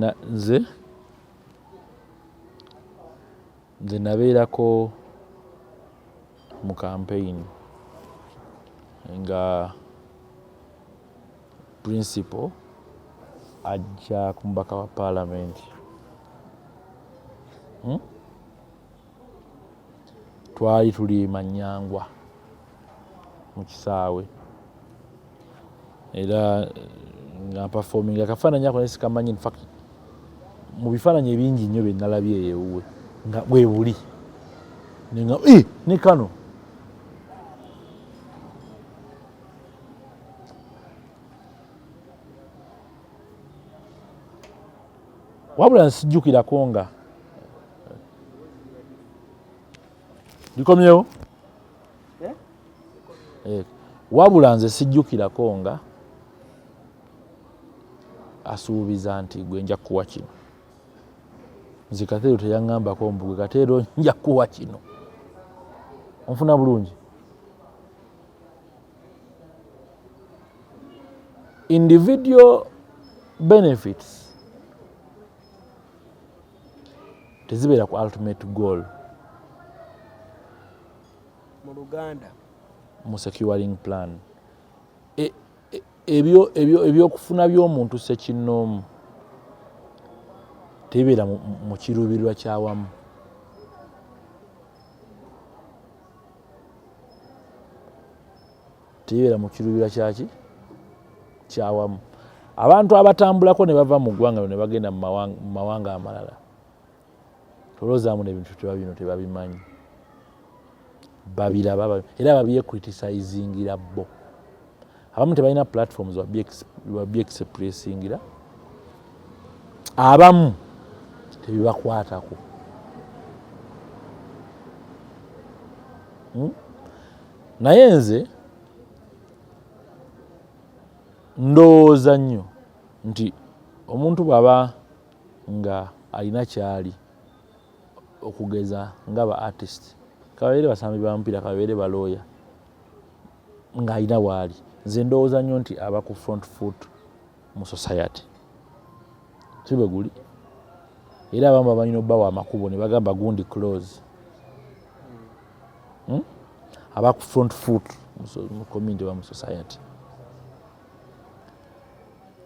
nabeerako mu campaign nga principal ajja ku mubaka wa parliament, Twali tuli Manyangwa mu kisaawe, era nga performing akafaananyi ako, naye sikamanyi. In fact, mu bifaananyi ebingi nnyo bye nalabye eyo ewuwe nga bwe buli, nenga, "Eh, ne kano." Wabula nsijjukirako nga likomyewo. Eh? Eh, wabula nze sijjukirako nga asuubiza nti gwe nja kukuwa kino. Nze Kateero teyaŋŋambako mbu gwe Kateero nja kukuwa kino. Onfuna bulungi? Individual benefits tezibeera ku ultimate goal. Mu Luganda? Mu securing plan. Ebyo ebyokufuna by'omuntu sekinnoomu tebibeera mu kiruubirirwa kyawamu. Tebibeera mu kiruubirirwa kyaki kyawamu. Abantu abatambulako ne bava mu ggwanga ne bagenda mu mawanga amalala, tolowoozaamu nebintu teba bino tebabimanyi, babiraba era babyecriticingira bo. Abamu tebalina platforms babyexpressingira, abamu tebibakwatako. Naye nze ndowooza nnyo nti omuntu bw'aba nga alina kyali, okugeza nga ba artist, kababeere basambi ba mupiira, kababeere balooya, ng'alina waali, nze ndowooza nnyo nti aba ku front foot mu society, si bwe guli? Era abamu babalina obbawa amakubo ne bagamba gundi close. Aba ku front foot mu community oba mu society.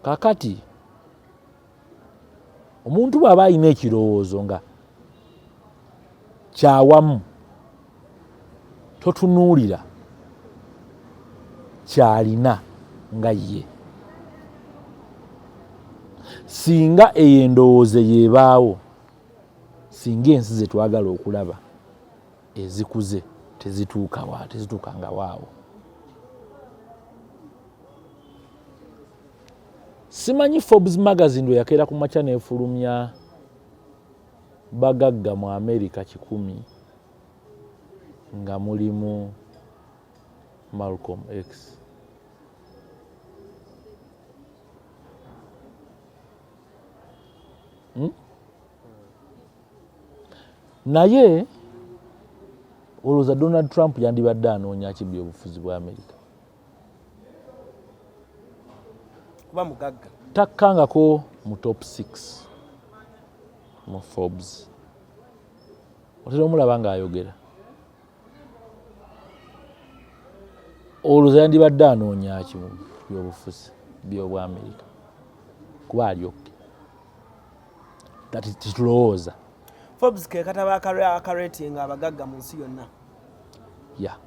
Kakati omuntu bw'aba alina ekirowoozo nga kyawamu, totunuulira kyalina nga ye. Singa eyo endowooza yeebaawo, singa ensi ze twagala okulaba ezikuze tezituukawa, tezituukanga waawo. Simanyi Forbes magazine lwe yakeera ku makya n'efulumya bagagga mu America 100 nga mulimu Malcolm X. Naye olowooza Donald Trump yandibadde anoonya ki byobufuzi bwa America? Kuba mugagga. Takkangako mu top 6 mu Forbes. Otera omulaba ng'ayogera. Olowooza yandibadde anoonya ki mu byobufuzi by'obwa Amerika? Kuba ali okay. That tetulowooza. Forbes ke katabo akaratinga abagagga mu nsi yonna. Yeah.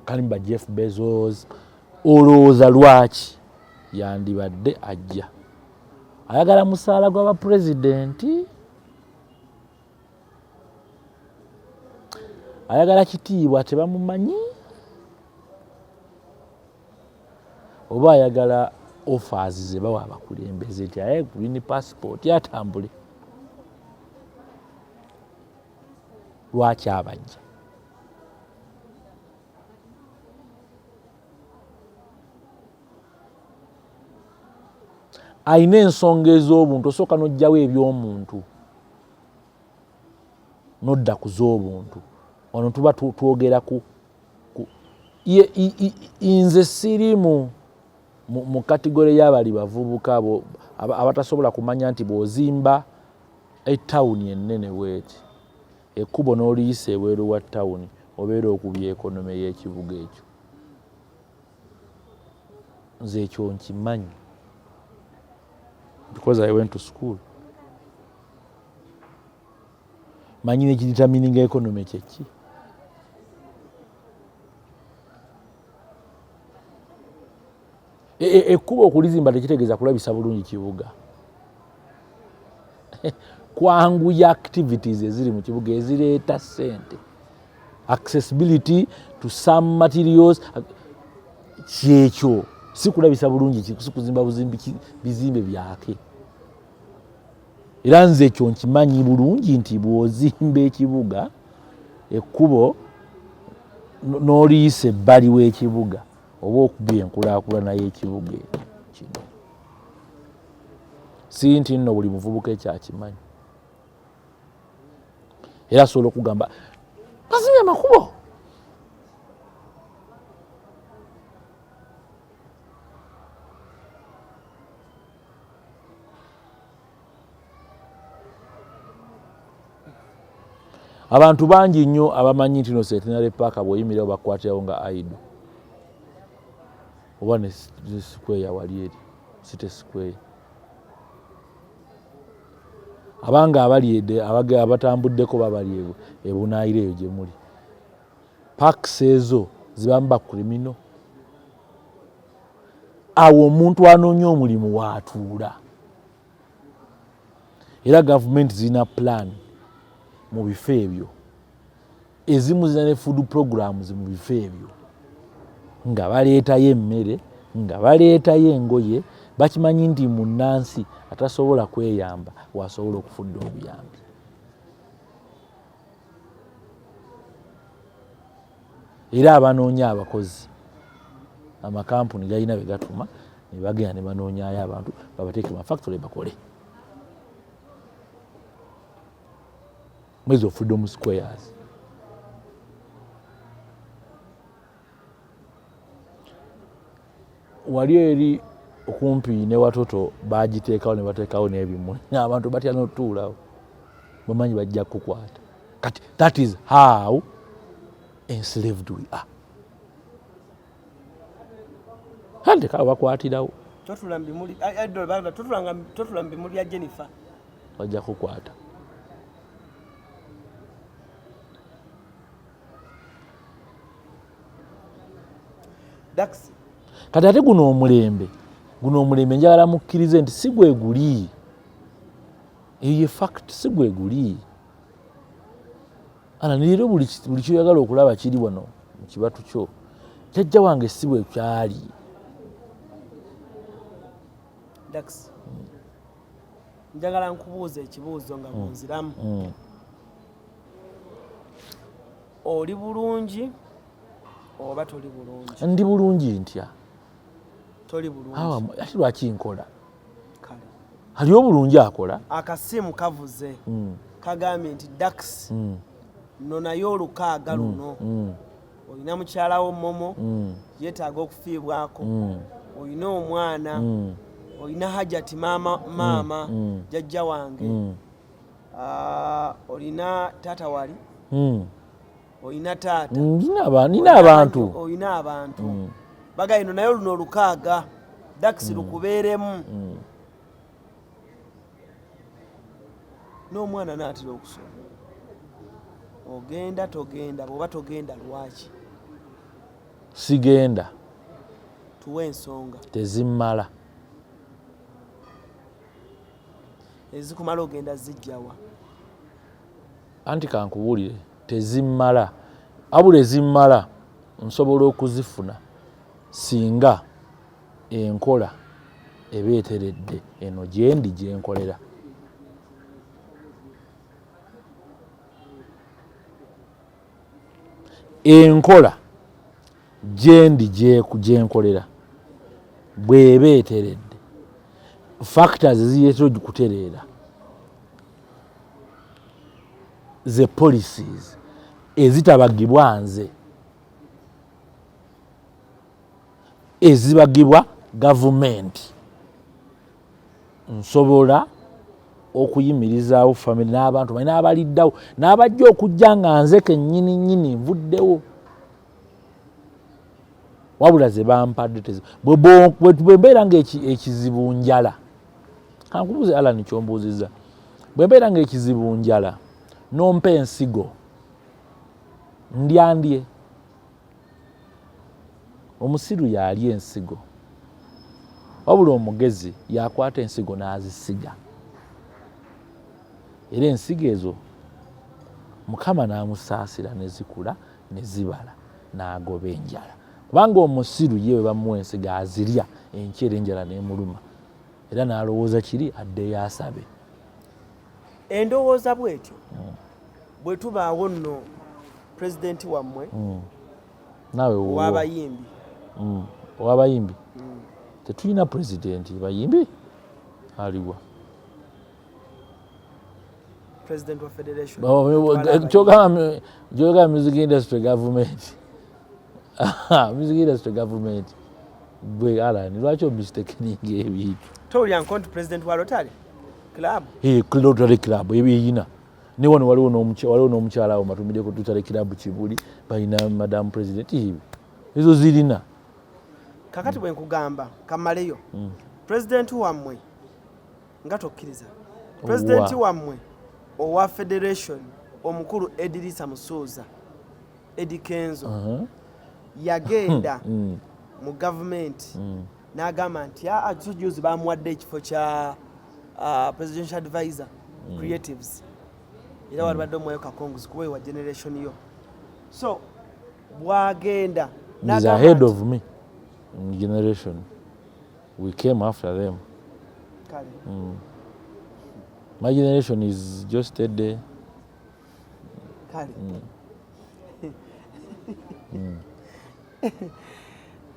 Kalimba Jeff Bezos. Olowooza lwaki yandibadde ajja? Ayagala musaala gw'aba pulezidenti? Ayagala kitiibwa tebamumanyi? Oba ayagala offers ze bawa abakulembeze nti aye green passport atambule? Lwaki abajja? Alina ensonga ez'obuntu. Osooka n'oggyawo eby'omuntu n'odda ku z'obuntu. Wano tuba twogera ku nze siri mu kategore y'abali bavubuka abatasobola kumanya nti bw'ozimba etawuni ennene bweti, ekkubo n'oliyisa ebweru wa tawuni, obeera okubya ekonome y'ekibuga ekyo. Nze ekyo nkimanyi because I went to school. Manyi n'ekidetermininga economy kyeki. Ekkubo okulizimba tekitegeeza kulabisa bulungi kibuga. Kwanguya activities eziri mu kibuga ezireeta ssente, accessibility to some materials, kyekyo. Si kulabisa bulungi, si kuzimba buzimbi bizimbe byake. Era nze ekyo nkimanyi bulungi nti bw'ozimba ekibuga, ekkubo n'oliyisa ebbali w'ekibuga, oba okubya enkulaakulana y'ekibuga ekyo. Kino si nti nno buli muvubuka ekyakimanyi era asobola okugamba bazimbye amakubo. Abantu bangi nnyo abamanyi nti no Centenary Park bw'oyimirirawo bakukwatirawo nga idol, oba ne square wali eri City Square. Abanga abali abatambuddeko babali ebunaayira eyo gye muli, parks ezo zibamu ba criminal. Awo omuntu anoonya omulimu waatuula. Era gavumenti zirina plan mu bifo ebyo, ezimu zirina ne food programs mu bifo ebyo, nga baleetayo emmere, nga baleetayo engoye. Bakimanyi nti munnansi atasobola kweyamba wasobola okufudda obuyambi. Era abanoonya abakozi, amakampuni galina be gatuma ne bagenda ne banoonyayo abantu babateeke mu factory bakole. Mwezi of Freedom Squares wali eri okumpi ne watoto bagiteekawo ne bateekawo n'ebimuli, abantu batya n'otutuulawo, bamanyi bajja kukwata. Kati that is how enslaved we are. Ante kawe bakwatirawo. Totula mbimuli totula totula mbimuli ya Jennifer. Bajja kukwata. Dax. Kati ate guno omulembe guno omulembe njagala mukkirize nti si gwe guli, eyo ye fact, si gwe guli. Ala leero buli kyoyagala okulaba kiri wano mu kibatu kyo. Jjajja wange si bwe kyali. Dax, njagala nkubuuza ekibuuzo nga bunziramu. Oli bulungi oba toli bulungi? Ndi bulungi ntya? Toli bulungi. Ate lwaki nkola? Ali obulungi akola. Akasimu kavuze. Kagambye nti Dax no naye olukaaga luno. Olina mukyalawo Momo yeetaaga okufiibwako. Olina omwana. Olina Hajati maama maama jjajja wange. Olina taata wali. Olina taata. Nina abantu. Olina abantu. Bagaye no naye luno olukaaga Dax lukubeeremu. N'omwana n'atera okusoma. Ogenda togenda, bw'oba togenda lwaki? Sigenda. Tuwe ensonga. Tezimmala. Ezikumala ogenda zijjawa? Anti kankubuulire, tezimmala. Wabula ezimmala nsobola okuzifuna singa enkola eba eteredde eno gyendi gyenkolera. Enkola gyendi gyenkolera bw'eba eteredde, factors ezireetera okutereera ze policies ezitabagibwa nze, ezibagibwa gavumenti. Nsobola okuyimirizaawo family n'abantu balina abaliddawo n'abajja okujja nga nze kennyini nnyini nvuddewo, wabula ze bampadde bwe mbeera nga ekizibu njala. Kankubuuze Alan kyombuuzizza, bwe mbeera nga ekizibu njala nompa ensigo ndya ndye? Omusiru yalya ensigo, wabula omugezi yakwata ensigo n'azisiga, era ensigo ezo Mukama n'amusaasira ne zikula ne zibala n'agoba enjala. Kubanga omusiru ye bwe bamuwa ensigo azirya enkya, era enjala n'emuluma, era n'alowooza kiri addeyo asabe. Endowooza bw'etyo bwe tubaawo nno pulezidenti wammwe naawe ow'abayimbi. Ow'abayimbi tetulina pulezidenti bayimbi aliwa? President wa federation. Kyogamba music industry government, music industry government. Gwe Alan, lwaki omistakeninga ebintu? Towulira nko nti president wa Rotary Club. Rotary Club ebiyina ne wano waliwo n'omukyala awo matumiddeko Rotary Club Kibuli, balina madam president, ezo zirina. Kakati bwe nkugamba kamaleyo president wammwe nga tokkiriza, president wammwe owa federation omukulu Edirisa Musuuza, Eddy Kenzo, yagenda mu gavumenti n'agamba nti juzi bamuwadde ekifo kya presidential advisor creatives, era walibadde omwayo kakonguzi kuba wa generation yo. So bwagenda is ahead of me in generation, we came after them. My generation is just a day. Kale.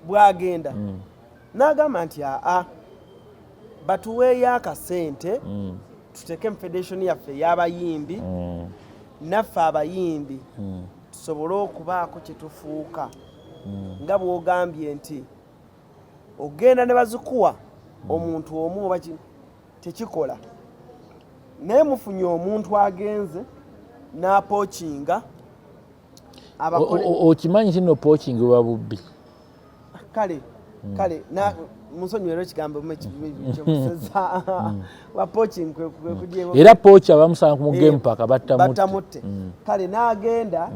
Bwagenda n'agamba nti aa batuweeyo akasente tuteeke mu federation yaffe ey'abayimbi, naffe abayimbi tusobole okubaako kye tufuuka. Nga bw'ogambye nti ogenda ne bazikuwa omuntu omu oba tekikola, naye mufunye omuntu agenze n'apookinga. Okimanyi nti no poaching buba bubbi. Kale kale munsonyiwero ekigambo kyemuseza wa poaching kwe kujewo. Era poacher bamusanga ku game park battamutte. Kale n'agenda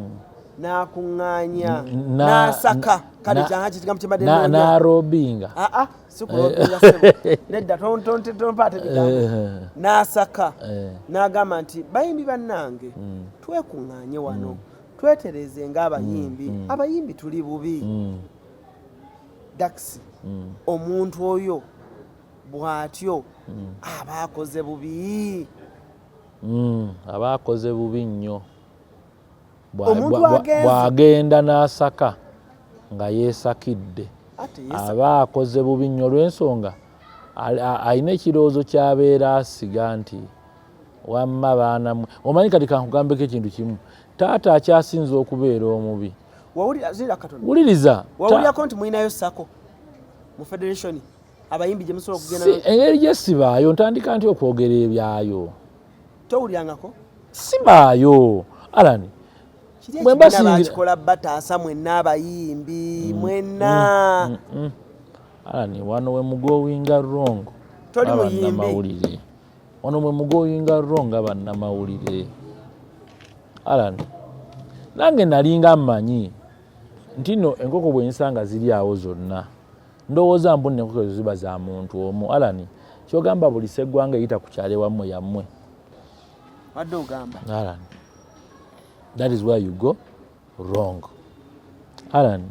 n'akuŋŋaanya n'asaka. Kale kyanga kigambo kyembadde noonya. N'arobinga. Aa, si kulobinga ssebo. Nedda, tompaate bigambo. N'asaka n'agamba nti bayimbi bannange twekuŋŋaanye wano twetereeze ng'abayimbi. Abayimbi tuli bubi. Dax, omuntu oyo bw'atyo aba akoze bubi. Aba akoze bubi nnyo. Bw'agenda n'asaka nga yeesakidde aba akoze bubi nnyo olw'ensonga alina ekirowoozo ky'abeera asiga nti wamma baana mwe. Omanyi kati kankugambeko ekintu kimu, taata akyasinza okubeera omubi. Wuliriza. Wawulirako nti mulinayo sako mu federation abayimbi gye musobola okugenda? Engeri gye sibaayo ntandika nti okwogera ebyayo. Towulirangako? Sibaayo. Alan, bwe mba bakikola bataasa mwenna abayimbi mwenna. Alan, wano we mugoinga wrong. Toli muyimbi. Wano mwe mugoinga wrong abannamawulire. Alan, nange nalinga mmanyi nti nno enkoko bwe nsanga ziri awo zonna ndowooza mbu nno enkoko ezo ziba za muntu omu. Alan, kyogamba buli sseggwanga eyita ku kyalo ewammwe yammwe. Wadde ogamba. Alan, that is where you go wrong. Alan,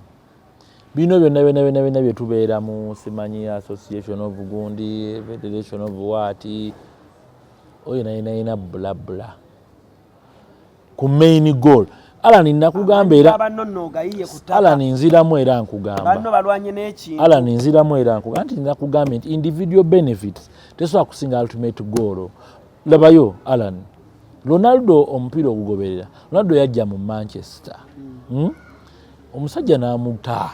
bino byonna byonna byonna byonna bye tubeeramu, simanyi association of gundi, federation of what, oyo nayina yina bula bula ku main goal. Alan, nakugamba era Alan, nziramu era nkugamba, Alan, nziramu era nkugamba nti nakugambye nti individual benefits tesobola kusinga ultimate goal. Labayo Alan, Ronaldo omupiira ogugoberera, Ronaldo yajja mu Manchester. Omusajja n'amuta,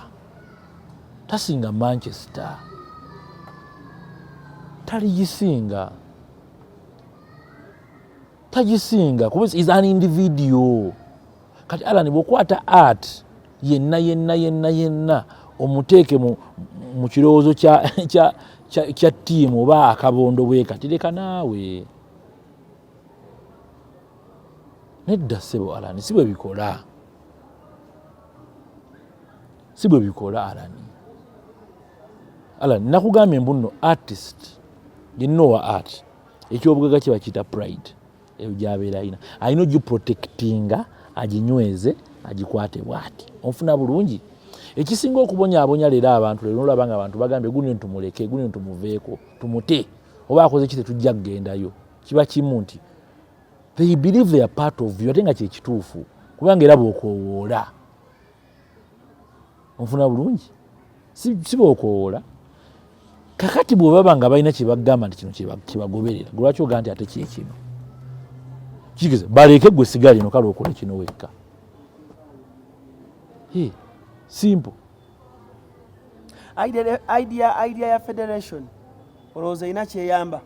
tasinga Manchester, taligisinga, tagisinga kuba is an individual. Kati Alan, bw'okwata art yenna yenna yenna yenna omuteeke mu kirowoozo kya ttiimu oba akabondo bwe kati, leka naawe, nedda ssebo Alan, si bwe bikola, si bwe bikola Alan. Alan, nakugambye mbu nno artist yenna owa art ekyobugagga kye bakiyita pride, eyo gyabeera alina, alina ogiprotectinga, aginyweze, agikwate bwati. Onfuna bulungi? Ekisinga okubonyaabonya leero abantu, leero nolaba nga abantu bagambye guno tumuleke, guno tumuveeko, tumute, oba akoze ki tetujja kugendayo. Kiba kimu nti they believe they are part of you, ate nga kyekituufu, kubanga era bw'okoowoola, onfuna bulungi, si bw'okoowoola. Kakati bwebaba nga balina kyebagamba nti kino kyebagoberera, lwaki ogaa nti ate kyekino kigeze baleke gwe sigala eno, kale okole kino wekka. Simple. Idea ya federation olowooza erina kyeyamba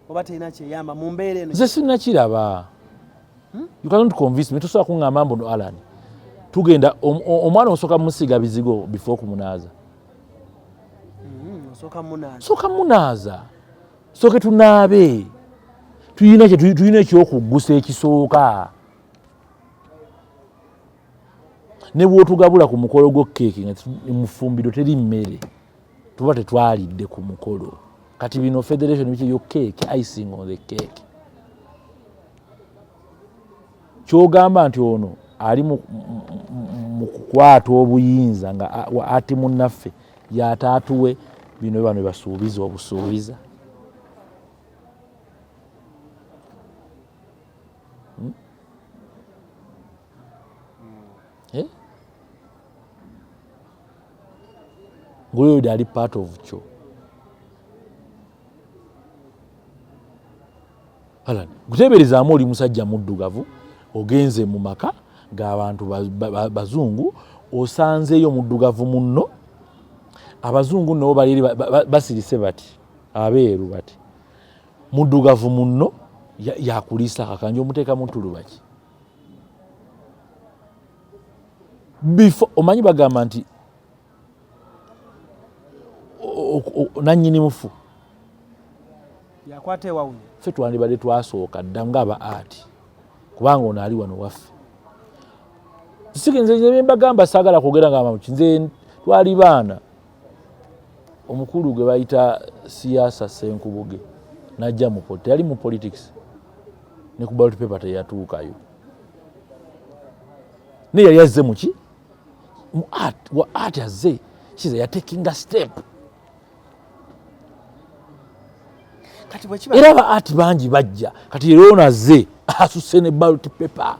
oba terina kyeyamba mu mbeera eno? Nze sinnakiraba. You cannot convince me. Tosobola kuŋŋamba mbu no Alan, tugenda omwana osooka musiiga bizigo before okumunaaza. Osooka munaaza, sooke tunaabe, tulina tulina ekyokuggusa ekisooka. Ne bwotugabula ku mukolo gwo keeki nga mufumbiro teri mmere, tuba tetwalidde ku mukolo. Kati bino federation biki, yo cake, icing on the cake. Kyogamba nti ono ali mu kukwata obuyinza nga ati munnaffe yataatuwe bino bano basuubiza obusuubiza. Eh? Ng'oyo ali part of kyo. Alan, kuteeberezaamu oli musajja muddugavu ogenze mu maka g'abantu bazungu, osanzeeyo muddugavu munno, abazungu nno bali basirise bati, abeeru bati, muddugavu munno yakuliisa akakanja, omuteeka mu ttuluba ki? Before omanyi bagamba nti nanyini mufu yakwata ewawunya. Ffe twandibadde twasooka dda ng'aba art, kubanga ono ali wano waffe. Nze byembagamba saagala kwogera nga mamuki. Nze twali baana, omukulu gwe bayita Siyasa Senkubuge najja mu teyali mu politics, ne ku ballot paper teyatuukayo, naye yali azze muki mu art, wa art azze kiza yatekinga step. Kati bwe kiba era aba art bangi bajja, kati era ono azze asuse ne ballot paper.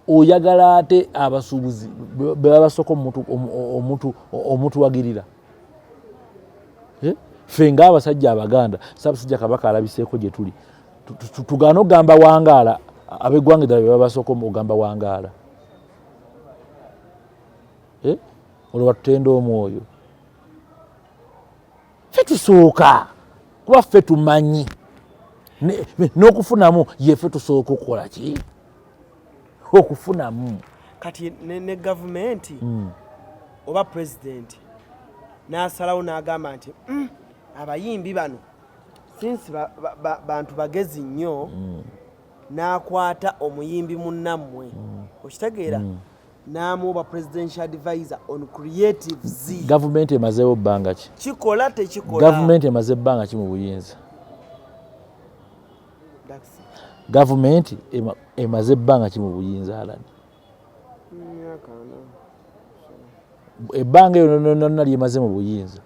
Oyagala ate abasuubuzi be babasooka omutuwagirira. Eh? Ffe ng'abasajja Abaganda, Ssaabasajja Kabaka alabiseeko gye tuli, tugaana okugamba wangaala, ab'eggwanga eddala be babasooka okugamba wangaala. Eh? Olwo batutenda omwoyo, ffe tusooka kuba ffe tumanyi n'okufunamu, yeffe tusooka okukola ki okufunamu. Kati ne gavumenti oba pulezidenti n'asalawo n'agamba nti abayimbi bano since bantu bagezi nnyo, n'akwata omuyimbi munnammwe, okitegeera, n'amuwa presidential advisor on creatives. Gavumenti emazeewo bbanga ki? Kikola tekikola? Gavumenti emaze ebbanga ki mu buyinza? Dax. Gavumenti emaze ebbanga ki mu buyinza, Alani? Myaka 40. Ebbanga eryo lyonna lyemaze mu buyinza,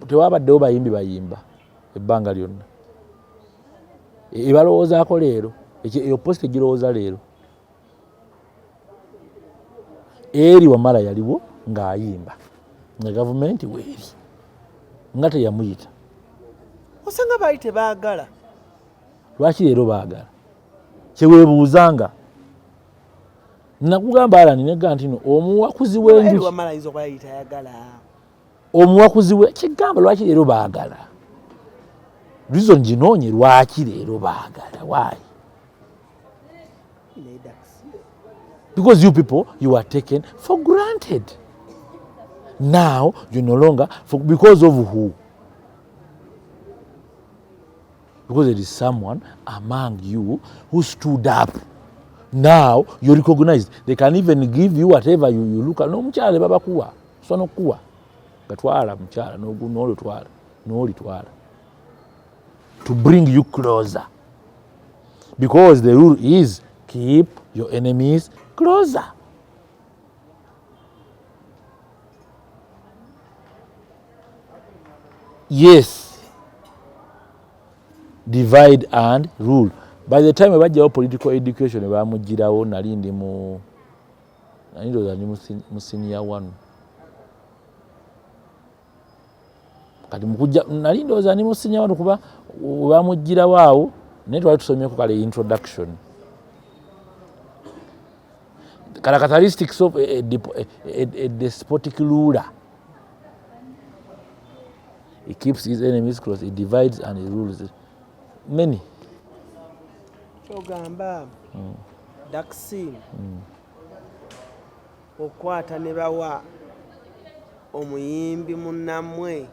tewabaddewo bayimbi bayimba ebbanga lyonna. Ebalowoozaako leero, eyo post egirowooza leero. Eri Wamala yaliwo ng'ayimba nga gavumenti weeri nga teyamuyita. Osanga baali tebaagala. Lwaki leero baagala? Kyeweebuuzanga nakugamba Alani nega nti no omuwakuzi Eri w'enjuki Wamala ayinza okuba yali tayagala. Omuwakuzi we kigamba lwaki leero baagala, reason ginoonye lwaki leero baagala, why? Naye Dax, Because you people, you are taken for granted. Now you no longer for, because of who? Because there is someone among you who stood up. Now you're recognized. They can even give you whatever you look at. N'omukyala babakuwa, so n'okuwa gatwala mukyala n'olutwala n'olitwala to bring you closer, because the rule is keep your enemies closer. Yes, divide and rule. By the time bajjawo political education, bamugirawo, nali ndi mu, nali ndowooza ndi mu senior one. Kati mukujja nali ndowooza ndi mu senior one, kuba webamugirawo awo naye twali tusomyeko kale introduction, characteristics of a despotic ruler. He keeps his enemies close, he divides and he rules many. Kyogamba Dax, okwata ne bawa omuyimbi munnammwe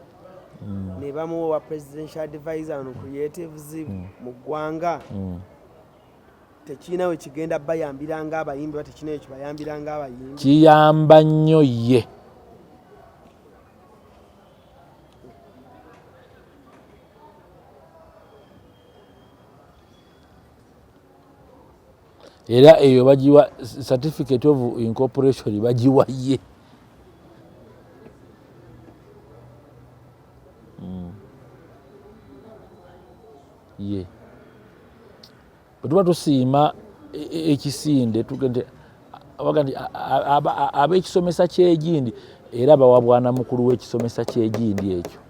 ne bamuwa wa presidential advisor on creatives mu ggwanga, tekirina we kigenda bayambira ng'abayimbi oba tekirina we kibayambira ng'abayimbi? Kiyamba nnyo ye. Era eyo bagiwa certificate of incorporation, bagiwa ye. Ye bwe tuba tusiima ekisinde tugende baga nti ab'ekisomesa ky'egindi, era bawa bwana mukulu w'ekisomesa ky'egindi ekyo.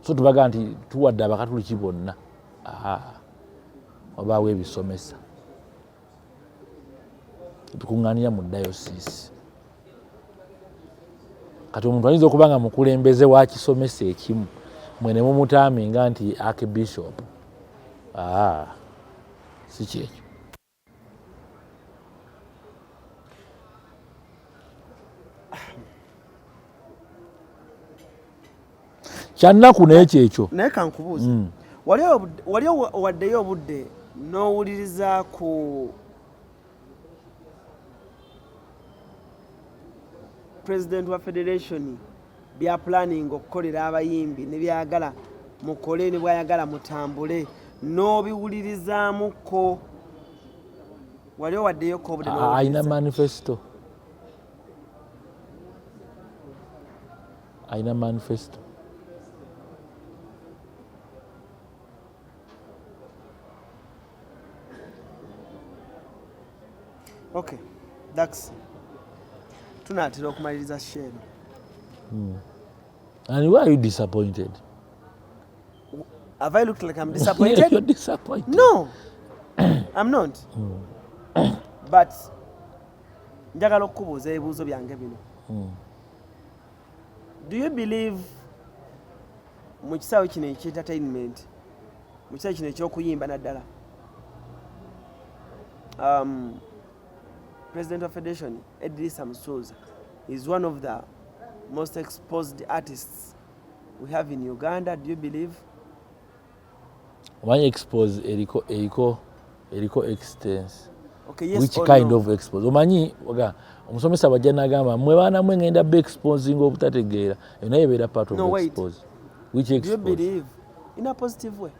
So tubaga nti tuwadde Abakatuliki bonna. Aha, wabaawo ebisomesa ebikuŋŋaanira mu dayosiisi. Kati omuntu ayinza okuba nga mukulembeze wa kisomesa ekimu, mwe ne mumutaaminga nti archbishop. Aa, si kyekyo. Kyannaku naye kyekyo. Naye kankubuuze, wali owaddeyo obudde n'owuliriza ku president wa federation bya planning okukolera abayimbi ne byagala mukole ne bwayagala mutambule, n'obiwulirizaamuko? Wali owaddeyoko obudde Alina manifesto, alina manifesto. Okay, Dax, tunaatera okumaliriza show eno. And why are you disappointed? Have I looked like I'm disappointed? You're disappointed. No, I'm not. But njagala okukubuuza ebibuuzo byange bino. Do you believe mu kisaawe kino eky'entertainment, mu kisaawe kino ekyokuyimba naddala, president of federation Edrisa Musuuza is one of the most exposed artists we have in Uganda? Do you believe? Omanyi expose eriko extents. Okay, yes Which or kind no? of expose? Omanyi omusomesa bwajja nagamba, "Mwe baana mwe, ngenda be exposing obutategeera," eyo naye ebeera part of No, wait. expose. Which Do you expose? believe in a positive way?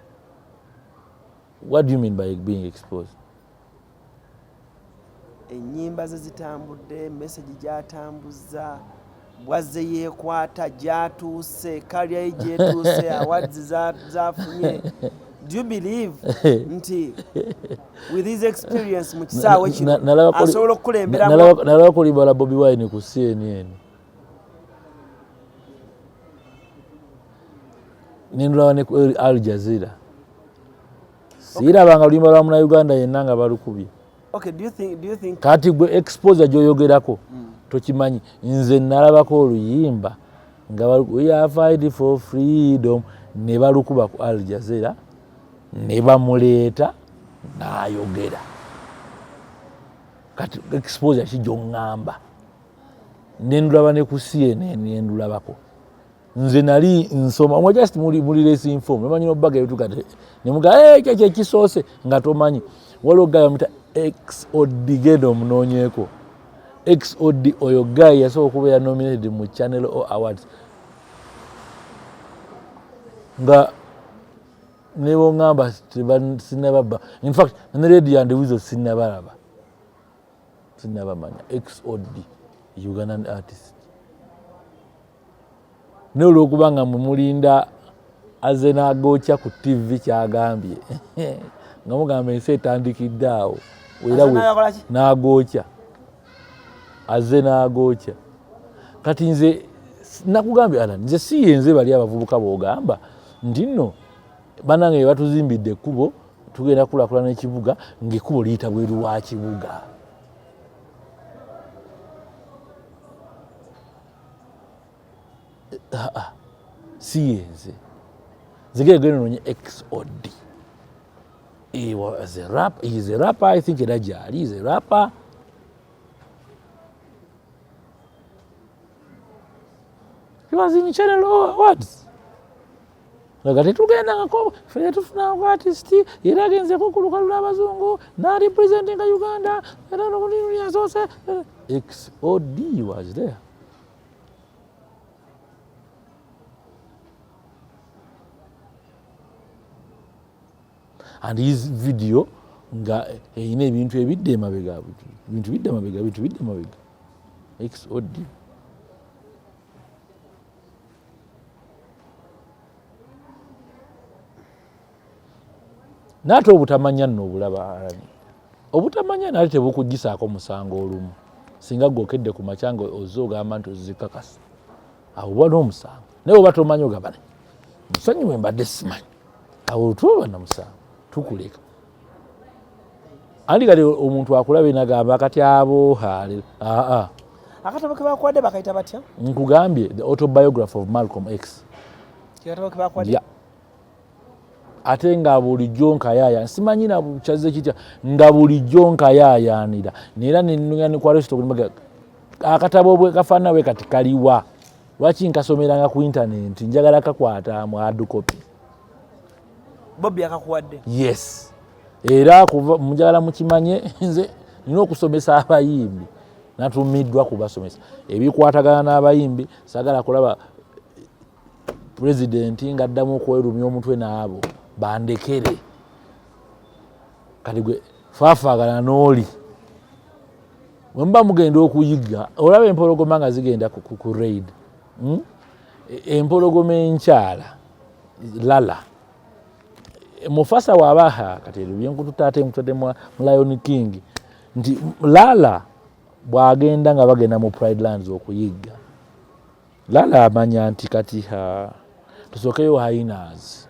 What do you mean by being exposed? Ennyimba ze zitambudde, message gy'atambuza, bwazze yeekwata, gy'atuuse, career ye gyetuuse, awards zafunye. Do you believe nti with his experience mu kisaawe kino asobola okukulemberamu? Nalabako oluyimba lwa Bobi Wine ku CNN, nendulaba ne ku Al Jazeera. Siirabanga luyimba lwa munauganda yenna nga balukubye. Okay, do you think Kati gwe exposure gyoyogerako tokimanyi. Nze nalabako oluyimba nga "We are fight for freedom" ne balukuba ku Al Jazeera ne bamuleeta n'ayogera. Kati exposure ki gyoŋŋamba? Nendulaba ne ku CNN, nendulabako. Nze nali nsoma mwe, just muli less informed. Omanyi nobaga ebituka nemuga ekyo kyekisoose nga tomanyi. Waliwo guy bamuyita XOD, genda omunoonyeeko XOD. Oyo guy yasobola okubeera nominated mu Channel O Awards nga neboŋŋamba sinababa. In fact, ne Radio and Weasel sinabalaba, sinabamanya. XOD, Ugandan artist. Naye olwokuba nga mwe mulinda aze n'agokya ku TV kyagambye, nga mugamba ensi etandikidde awo. Era Aze n'akola ki? N'agokya, aze n'agokya. Kati nze nakugambye, Alan, nze si yenze bali abavubuka b'ogamba nti nno banange batuzimbidde ekkubo, tugenda kulaakulana ekibuga, ng'ekkubo liyita bweru wa kibuga. Ah, ah, si yenze. Nze genda nonye XOD. He was a rap, he is a rapper, I think era gyali, he is a rapper. He was in Channel O Awards. Nga tetugendangako ffe, tetufunako artist era agenzeko ku lukalu lw'abazungu n'arepresentinga Uganda era yasoose. XOD was there. And his video nga erina ebintu ebidda emabega, bintu bidda emabega, bintu bidda emabega. XOD. Naate obutamanya nno obulaba, Alani. Obutamanya naate tebukugisaako musango. Olumu singa gwokedde ku makya nga ozze ogamba nti ozikakasa, awo oba n'omusango. Naye oba tomanyi, ogamba, "Musonyiwe, mbadde simanyi," awo tuba na musango, tukuleka. Andi kati omuntu akulaba nagamba kati abo aa. Akatabo ke bakuwadde bakayita batya? Nkugambye, The Autobiography of Malcolm X. Akatabo ke bakuwadde. Yeah. Ate nga bulijjo nkayaaya, simanyi na kyazze kitya, nga bulijjo nkayaayaanira neera nenyanikwa. Akatabo bwe kafaanana bwe kati kaliwa? Lwaki nkasomeranga ku intaneti? Njagala kakwata mu hard copy. Bobi akakuwadde? Yes, era kuva njagala mukimanye, nze nina okusomesa abayimbi, natumiddwa kubasomesa ebikwatagana n'abayimbi. Sagala kulaba pulezidenti ng'addamu okwerumya omutwe n'abo bandekere. Kati gwe faafaagana n'oli bwe muba mugenda okuyigga, olaba empologoma nga zigenda ku raid, Empologoma enkyala lala Mufasa wabaha kati ebyo byenkututa ate nkutadde mu Lion King nti lala bwagenda nga bagenda mu Pride Lands okuyigga, lala amanya nti kati ha tusookeyo hyenas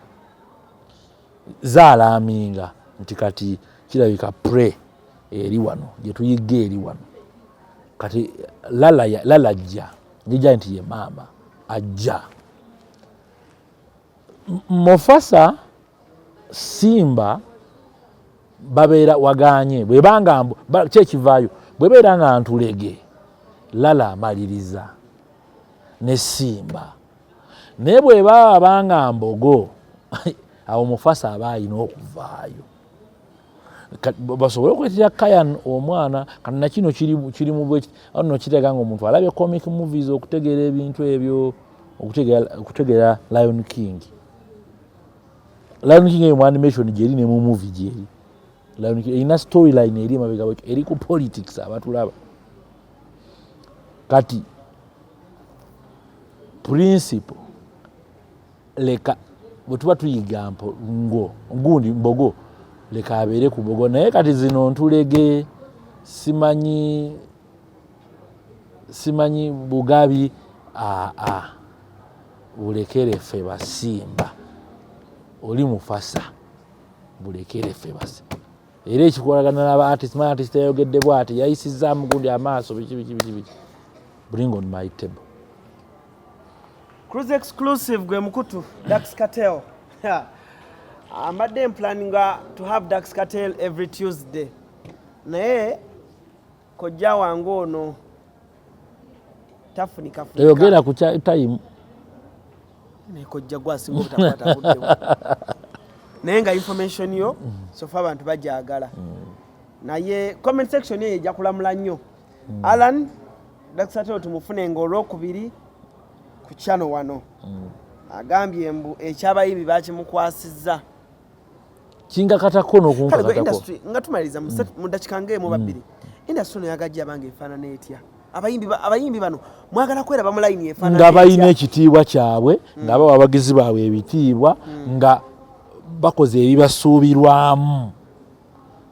zaalaminga nti kati kirabika prey eri wano gyetuyigga eri wano. Kati lala lala ajja njija nti ye maama ajja Mufasa Simba babeera waganye bwebanga kyekivaayo bwebeera nga ntulege lala amaliriza ne Simba, naye bwebaba banga mbogo awo Mufasa aba alina okuvaayo basobole okuletera Kayan omwana. Kati nakino kiri mu bweki awo nno kiraga nga omuntu alabye comic movies okutegeera ebintu ebyo, okutegeera Lion King. Lion King eyo mu animation gyeri ne mu movie gyeri. Lion King erina storyline eri emabega bwekyo, eri ku politics abatulaba. Kati principle leka bwe tuba tuyiga mpo ngo gundi mbogo leka abeere ku mbogo, naye kati zino ntulege simanyi bugabi aa bulekere ffe basimba oli Mufasa bulekere ffe basi. Era ekikolagana n'aba artist ma artist yayogedde bwati yayisizaamu gundi amaaso biki biki biki biki, bring on my table. Cruise Exclusive gwe mukutu. Dax Cartel. Ambadde mplanninga to have Dax Cartel every Tuesday, naye kojja wange ono tafunika. Teyogera ku kya time. Naye kojja gwasinga obutakwata budde, naye nga information yo so far abantu bajagala, naye comment section eyo ejja kulamula nnyo. Alan Dax Cartel tumufune nga olwokubiri ku channel wano. Agambye mbu ekyabayimbi bakimukwasizza. Kingakatako Kale gwe n'okunkakatako. Industry nga tumaliriza mu dakiika ng'emu oba bbiri, industry ono yagajja abange efaanana etya? Abayimbi bano mwagala kweraba mu layini efaanana nga balina etya? Ekitiibwa kyabwe, nga bawa abagizi baabwe ebitiibwa, nga bakoze ebibasuubirwamu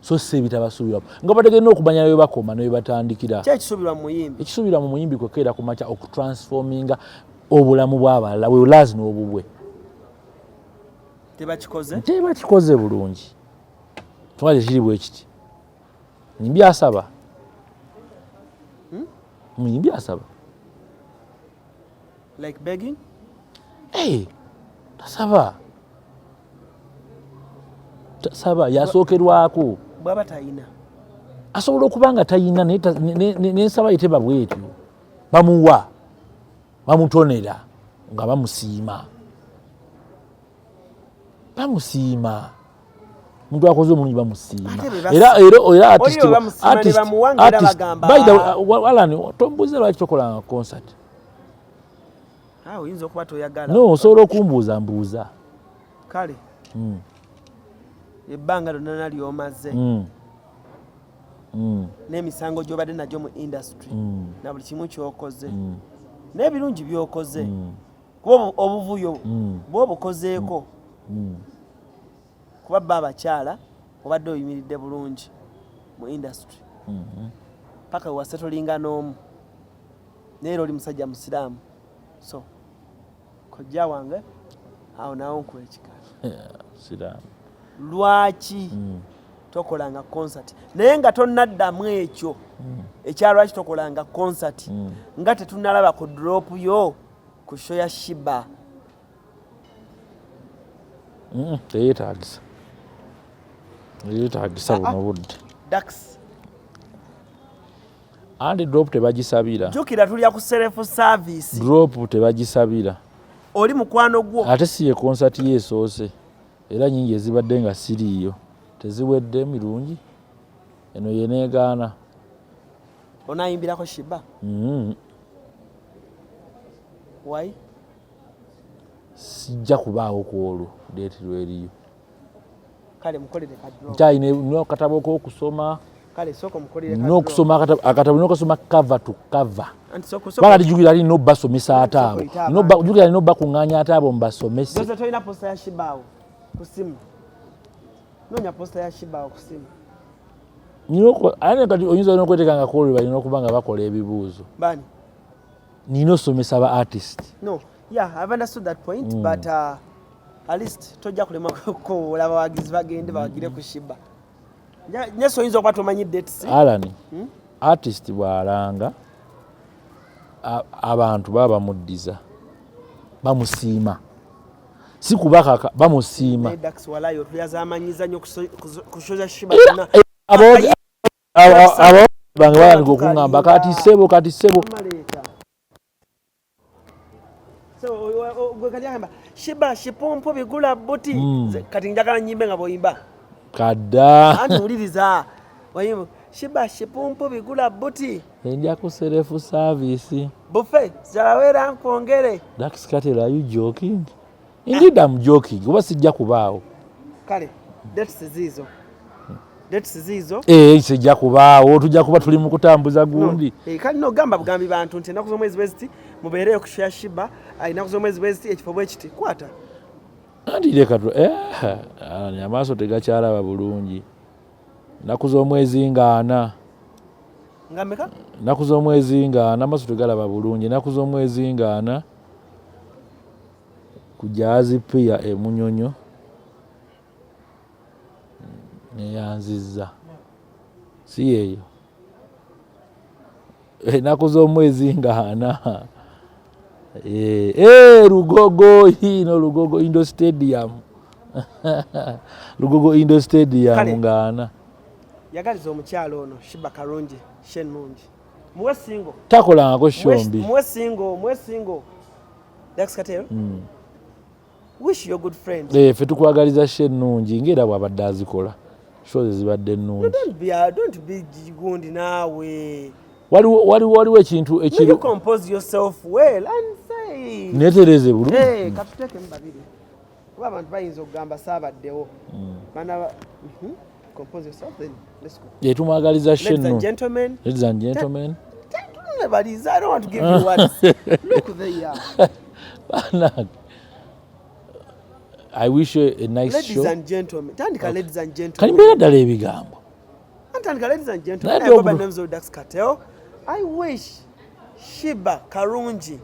so si ebitabasuubirwamu, nga bategenda okumanya we bakoma ne we batandikira. Ki ekisuubirwa mu muyimbi? Ekisuubirwa mu muyimbi kwekeera ku makya okutransforminga obulamu bw'abalala wewulazi n'obubwe. Tebakikoze. Tebakikoze bulungi. Twali kiri bwe kiti, muyimbi asaba, muyimbi asaba. Like begging? Hey, tasaba, tasaba, yasookerwako. Bwaba tayina? Asobola okuba nga tayina, naye nensaba ye teba bwetyo. Bamuwa, bamutonera nga bamusiima, bamusiima. Omuntu akoze omulungi bamusiima. Ate bwe Era era era Oli artist bwe bamusiima ne bamuwa nga era bagamba, by the way, Alan, tombuuze lwaki tokolanga concert. Ah, oyinza okuba toyagala. No, osobola okumbuuza, mbuuza. Kale ebbanga lyonna nalyomaze n'emisango gy'obadde nagyo mu industry na buli kimu kyokoze n'ebirungi by'okoze, kuba obuvuyo bw'obukozeeko, kuba bba abakyala obadde oyimiridde bulungi mu industry paka wewasettlinga n'omu, naye era oli musajja musiraamu. So kojja wange awo nawo nkuwa ekikazi. Siraamu. Lwaki tokolanga concert? Naye nga tonnaddamu ekyo ekya lwaki tokolanga concert, nga tetunnalaba ku drop yo ku show ya Sheebah. Teyeetagisa, teyeetagisa buno budde. Dax. Anti drop tebagisabira. Jjukira tulya ku self service. Drop tebagisabira. Oli mukwano gwo. Ate si ye concert ye esoose era nyingi ezibadde nga siriiyo teziwedde mirungi eno yeneegaana. Onayimbirako Shiba? Why? Sijja kubaawo ku olwo deeti lweriyo. Kale mukolere ka drop. Nkyalina akatabo k'okusoma. Kale sooka omukolere ka Nina okusoma akatabo nina okasoma cover to cover. Kubanga tijjukira alina obbasomesa ate abo. Jjukira alina obbakuŋŋaanya ate abo mbasomese. Jose tolina posta ya Shiba awo ku ssimu. Noonya posta ya Shiba awo ku ssimu. Ate kati oyinza n'okweteeka nga kwolwo balina okuba nga bakola ebibuuzo. Bani? Nina osomesa ba artist. No, yeah, I've understood that point, but at least tojja kulema kukowoola abawagizi bagende bawagire ku Shiba. Nyeso oyinza okuba tomanyi dates. Alan, artist bw'alanga abantu baba bamuddiza bamusiima, si kubakaka, bamusiima. Dax walayo tuyazamanyiza nnyo kushoza Shiba. Abo bange batandika okuŋŋamba kati ssebo, kati ssebo. Gwe kati agamba Shiba shipumpu bigula buti. Kati njagala nyimbe nga bw'oyimba. Kadda. Anti wuliriza. Oyimba Shiba shipumpu bigula buti. Enja ku self service. Buffet zalawera nkwongere. Dax Kartel, are you joking? Indeed I'm joking. Oba sijja kubaawo. Kale dates ziizo. Dates ziizo. Sijja kubaawo, tujja kuba tuli mu kutambuza gundi. No. Kale no gamba bugambi bantu nti ennaku z'omwezi bwe ziti mubeereyo ku share Shiba, ennaku z'omwezi bwe ziti ekifo bwe kiti kwata. Anti leka tu amaaso tegakyalaba bulungi. Ennaku z'omwezi nga 4. Nga mmeka? Ennaku z'omwezi nga 4, amaaso tegalaba bulungi. Ennaku z'omwezi nga 4 ku Jazz Pier e Munyonyo neyanzizza. Si yeeyo. Ennaku z'omwezi nga 4. Lugogo ino Lugogo Indo Stadium. Lugogo Indo Stadium nga 4. Yagaliza omukyalo ono Shiba Karungi Shenungi. Muwe single. Takolangako shombi. Muwe single, muwe single. Dax Kartel. Wish your good friend. Ffe tukwagaliza Shenungi ng'era bw'abadde azikola. Shows zibadde nnungi. No, don't be gundi naawe. Waliwo ekintu ekiri. You compose yourself well and say. Neetereze bulungi. Katuteekemu babiri. Kuba abantu bayinza okugamba saabaddewo. Bana compose yourself then let's go. Tumwagaliza Ladies and gentlemen. Ladies and gentlemen. I don't want to give you words. Look there. I wish you a nice ladies show. Ladies and gentlemen. Tandika ladies and gentlemen. Kali mbeera ddala ebigambo. Tandika ladies and gentlemen. I go by names of Dax Kartel. I wish Shiba Karungi.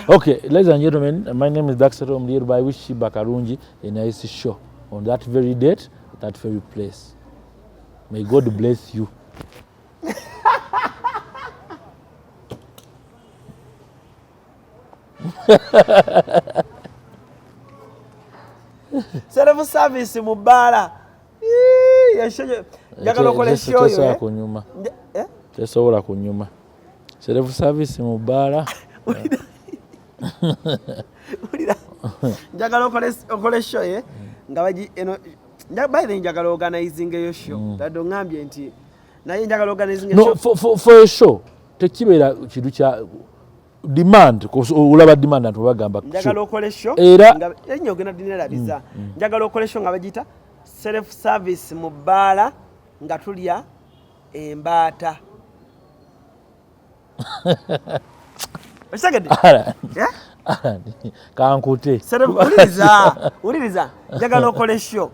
Okay, ladies and gentlemen, my name is Dax Kartel Muliyerba. I wish Shiba Karungi a nice show on that very date, that very place. May God bless you. Self service mu bbaala. Njagala okole show yo. Kunyuma. Tesobola kunyuma. Self service mu bbaala. Njagala okole show ye nga baji eno by the njagala organizing eyo show. Daddo ngambye nti naye njagala organizing show. No, for a show tekibeera kintu kya demand, olaba demand abantu bagamba njagala okole show era ennyo ogenda dinerabiza. Njagala okole show nga bagiyita self service mu bbaala nga tulya embaata. Okitegedde? Kankute. Wuliriza, wuliriza. Njagala okole show.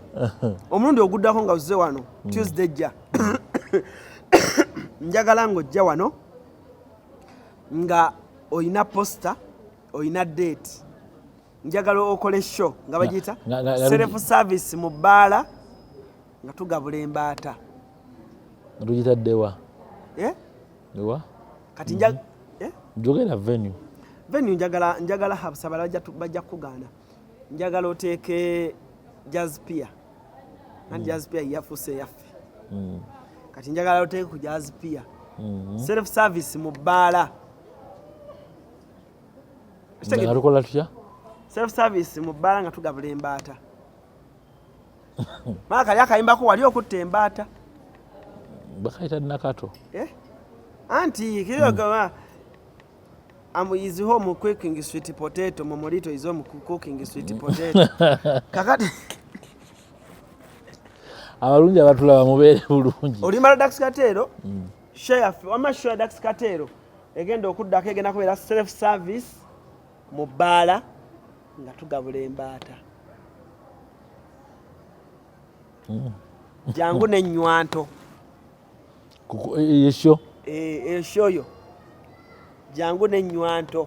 Omulundi oguddako nga ozze wano Tuesday ejja. Njagala ng'ojja wano nga oyina poster, oyina date. Njagala okole show nga bagiyita self service mu bbaala nga tugabula embaata. Tugitadde wa? Ewa? Kati Njogera venue. Venue njagala habusabala bajja kugaana. Njagala oteeke Jazz Pier. Anti Jazz Pier yafuuse yaffe. Kati njagala oteeke ku Jazz Pier. Self service mu bbaala. Nga tukola tutya? Self service mu bbaala nga tugabula embaata. Maka kali akayimbako wali okutta embaata. Bakayita nakato. Eh? Anti kiriyo gama am is home cooking sweet potato, Momolito is home cooking sweet potato. Kakati abalungi abatulaba mubeere bulungi. Olimala Dax Katero. Share wama share Dax Katero. Egenda okuddako egenda kubeera self service mu bbaala nga tugabula embaata. Jangu n'ennywanto. Esyo? Esyo yo. Jangu n'ennywanto.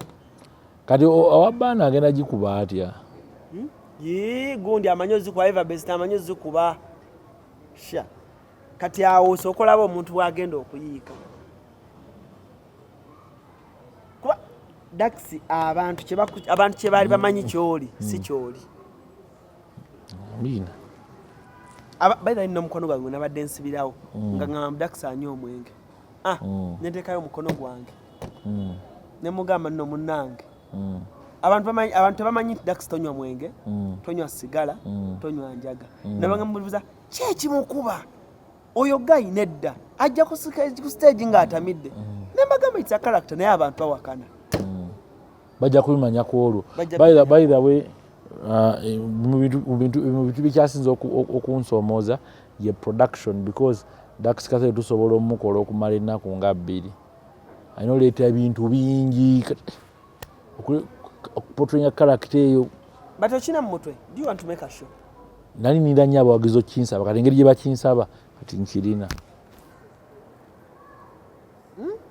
Kati owa bbaana agenda gikuba atya? Yii, gundi amanyi ozikuba, Eva Best amanyi ozikuba. Sha. Kati awo osooka olaba omuntu bw'agenda okuyiika. Kuba Dax abantu kye baali bamanyi ky'oli, si ky'oli. Amiina. By the way, nina omukono gwange nabadde nsibirawo nga ngamba Dax anywa omwenge. Ne nteekayo omukono gwange. Ne mugamba nno munnange. Abantu tebamanyi nti Dax tonywa mwenge, tonywa sigala, tonywa njaga. Ne bamubuuza, ki ekimukuba? Oyo guy nedda. Ajja ku stage ng'atamidde. Ne mbagamba it's a character, naye abantu bawakana. Bajja kubimanya ku olwo. Bajja By the way, mu bintu bikyasinze okunsomooza ye production, because Dax Katero tusobola omukola okumala ennaku nga 2. Alina oleeta ebintu bingi okuportrayinga character eyo. But okina mu mutwe, do you want to make a show? Nali ninda nnyo abawagizi okinsaba, kati engeri gye bakinsaba kati nkirina.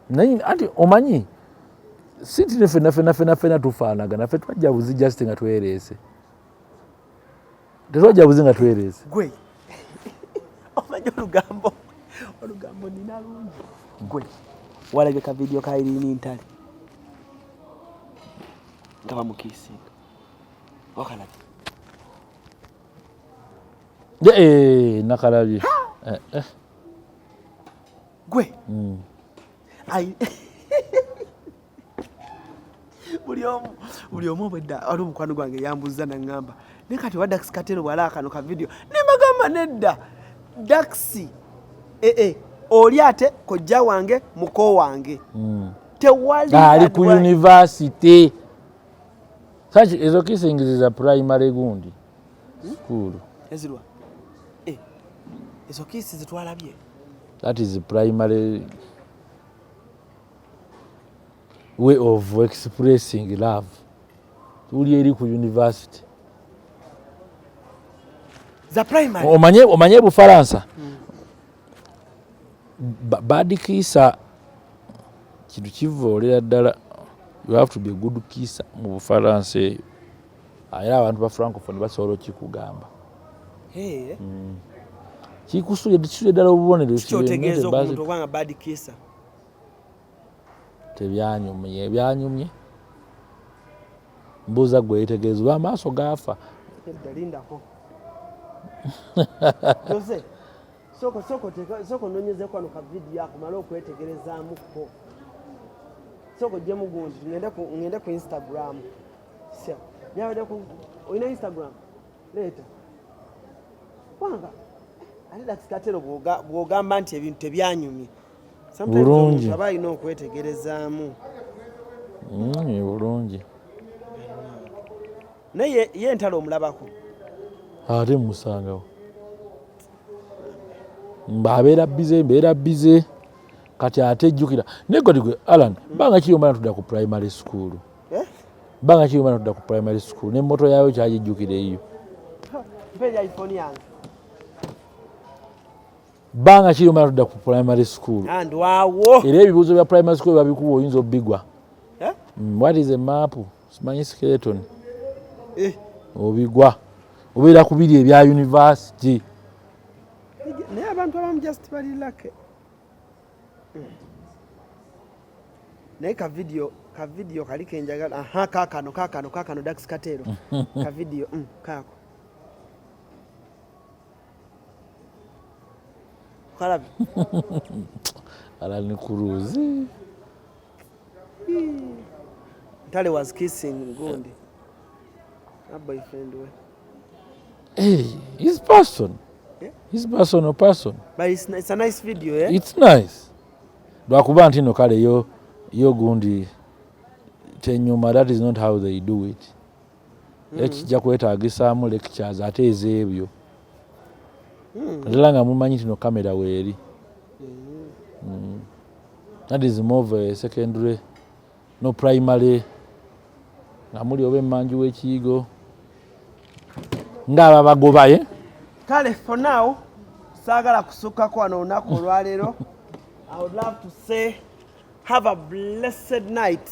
Naye anti omanyi si nti ne ffenna ffenna ffenna ffenna tufaanagana, ffe twajja buzi just nga twereese. Tetwajja buzi nga twereese. Gwe omanyi olugambo nina lungi. Gwe walabye ka video ka Irene Ntale nga bamukiisinga, wakalabye? Nakalabye. Gwe. Ai. Buli omu obwedda waliwo omukwano gwange yambuuza n'aŋŋamba, naye kati oba Dax Katero bw'alaba kano ka video, ne mbagamba nedda, Dax, oli ate kojja wange, muko wange. Tewali Ali ku university. Saki ezo kissing za primary gundi. School. Ezirwa. Ezo kiss zitwalabye. That is primary way of expressing love. Tuli eri ku university. Za primary. Omanye Bufaransa. Bad kisser kintu kivoolera ddala. You have to be a good kisser mu Bufaransa eyo. Era abantu ba francophone basobola okikugamba. Hey. Kikusuye ddala obubonero. Kikyotegeeza omuntu okuba nga bad kisser. Tebyanyumye, byanyumye. Mbuuza gwe yetegereza oba amaaso gaafa. Edda lindako. Jose, soko ononyezeko wano ka video ako male okwetegerezaamuko. Soko ojjemu gundi, ngende ku Instagram. Sya, nyabadde ku, olina Instagram? Leeta. Kubanga, ate Dax Katero bw'ogamba nti ebintu tebyanyumye. Sometimes Bulungi. omuntu aba alina okwetegerezaamu. Bulungi. Naye ye entalo omulabako. Ate mmusangawo. Mba abeera busy, mbeera busy. Kati ate jjukira. Naye kati gwe, Alan, bbanga ki omala tudda ku primary school? Bbanga ki omala tudda ku primary school? N'emmoto yaayo kyagijjukira eyo. Mpa eri iPhone yange. Bbanga ki omala tudda ku primary school? Ah, ndwawo. Era ebibuuzo bya primary school babikuwa oyinza obbigwa. What is a map? Simanyi skeleton. Obigwa. Obeera ku biri ebya university. Naye abantu abamu just bali lucky. Naye ka video kali kenjagala. Aha, kaakano, kaakano, kaakano, Dax Katero. Ka video, kaako. Kalabi. Alan Cruz. Ntale was kissing gundi. Her boyfriend we. Hey, his person. Yeah? His personal person. But it's a nice video, eh? It's nice. Lwakuba nti no kale yo yo gundi tenyuma, that is not how they do it. Ekijja kwetaagisaamu lectures ate ez'ebyo. Naddala nga mumanyi nti no kamera weeri. That is more of a secondary, no primary, nga muli oba emmanju w'ekiyigo ng'aba bagobaye. Kale, for now saagala kusukkako wano olunaku olwaleero. I would love to say have a blessed night,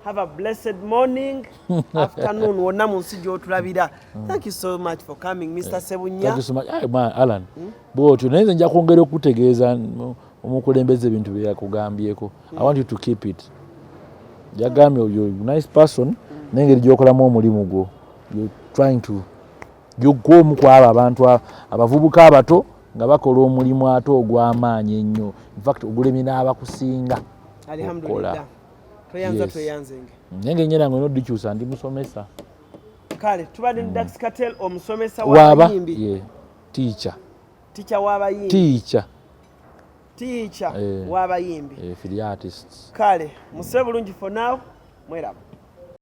have a blessed morning, afternoon, wonna mu nsi gy'otulabira. Thank you so much for coming, Mr Sebunya. Thank you so much. Ay, man, Alan, bw'otyo naye nze nja kwongera okutegeeza omukulembeze ebintu bye yakugambyeko. I want you to keep it. Yagambye you're a nice person n'engeri gy'okolamu omulimu gwo. You're trying to gwe omu ku abo abantu abavubuka abato nga bakola omulimu ate ogw'amaanyi ennyo. In fact, ogulemye n'abakusinga okukola. Alhamdulillah, tweyanza. Yes. Tweyanzenge. Naye ng'ennyera nga olina oddikyusa, ndi musomesa. Kale tubadde ne Dax Kartel, omusomesa Waaba w'abayimbi. Ye teacher. Teacher w'abayimbi. Teacher. Teacher Eh. w'abayimbi. For the artists. Kale musebe bulungi, for now mweraba.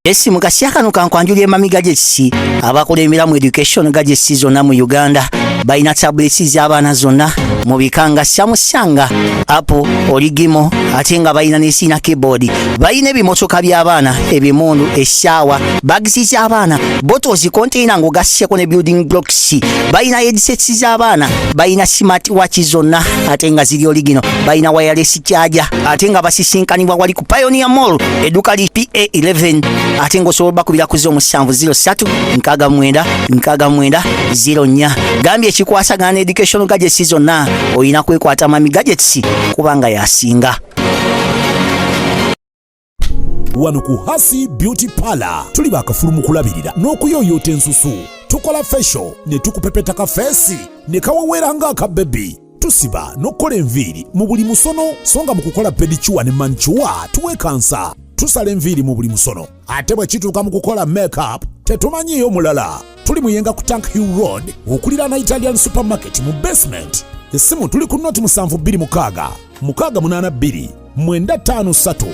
Esi mu kasya kano kankwanjulira Emami Gadgets, abakulembera mu education gadgets zonna mu Uganda. Balina tablets z'abaana zonna mu bika nga Samsung, Apple, Origimo, ate nga balina ne keyboard. Balina ebimotoka by'abaana, ebimundu, essaawa, bags z'abaana, bottles, container ng'ogasseko ne building blocks. Balina headsets z'abaana, balina smart watch zonna ate nga ziri original, balina wireless charger, ate nga basisinkanibwa wali ku Pioneer Mall, edduka li PA11, ate ng'osobola bakubira ku 0703 69 69 04. Gambye ekikwasagana ne education gadgets zonna olina kwekwata Mami Gadgets kubanga yasinga. Wano ku Hasi Beauty Parlor tuli bakafulu mu kulabirira n'okuyooyoota ensusu. Tukola facial ne tukupepeta ka face ne kawewera ng'akabebi. Tusiba n'okukola enviiri mu buli musono, so nga mu kukola pedicure ne manicure tuwekansa. Tusala enviiri mu buli musono, ate bwe kituuka mu kukola makeup tetumanyiiyo mulala. Tuli Muyenga ku Tank Hill Road okuliraana Italian Supermarket mu basement. Essimu tuli ku 0726 682 953.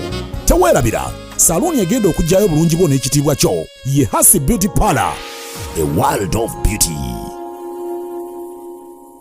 Teweerabira, saluuni egenda okuggyayo obulungi bwo n'ekitiibwa kyo ye Hasi Beauty Parlor, a world of beauty.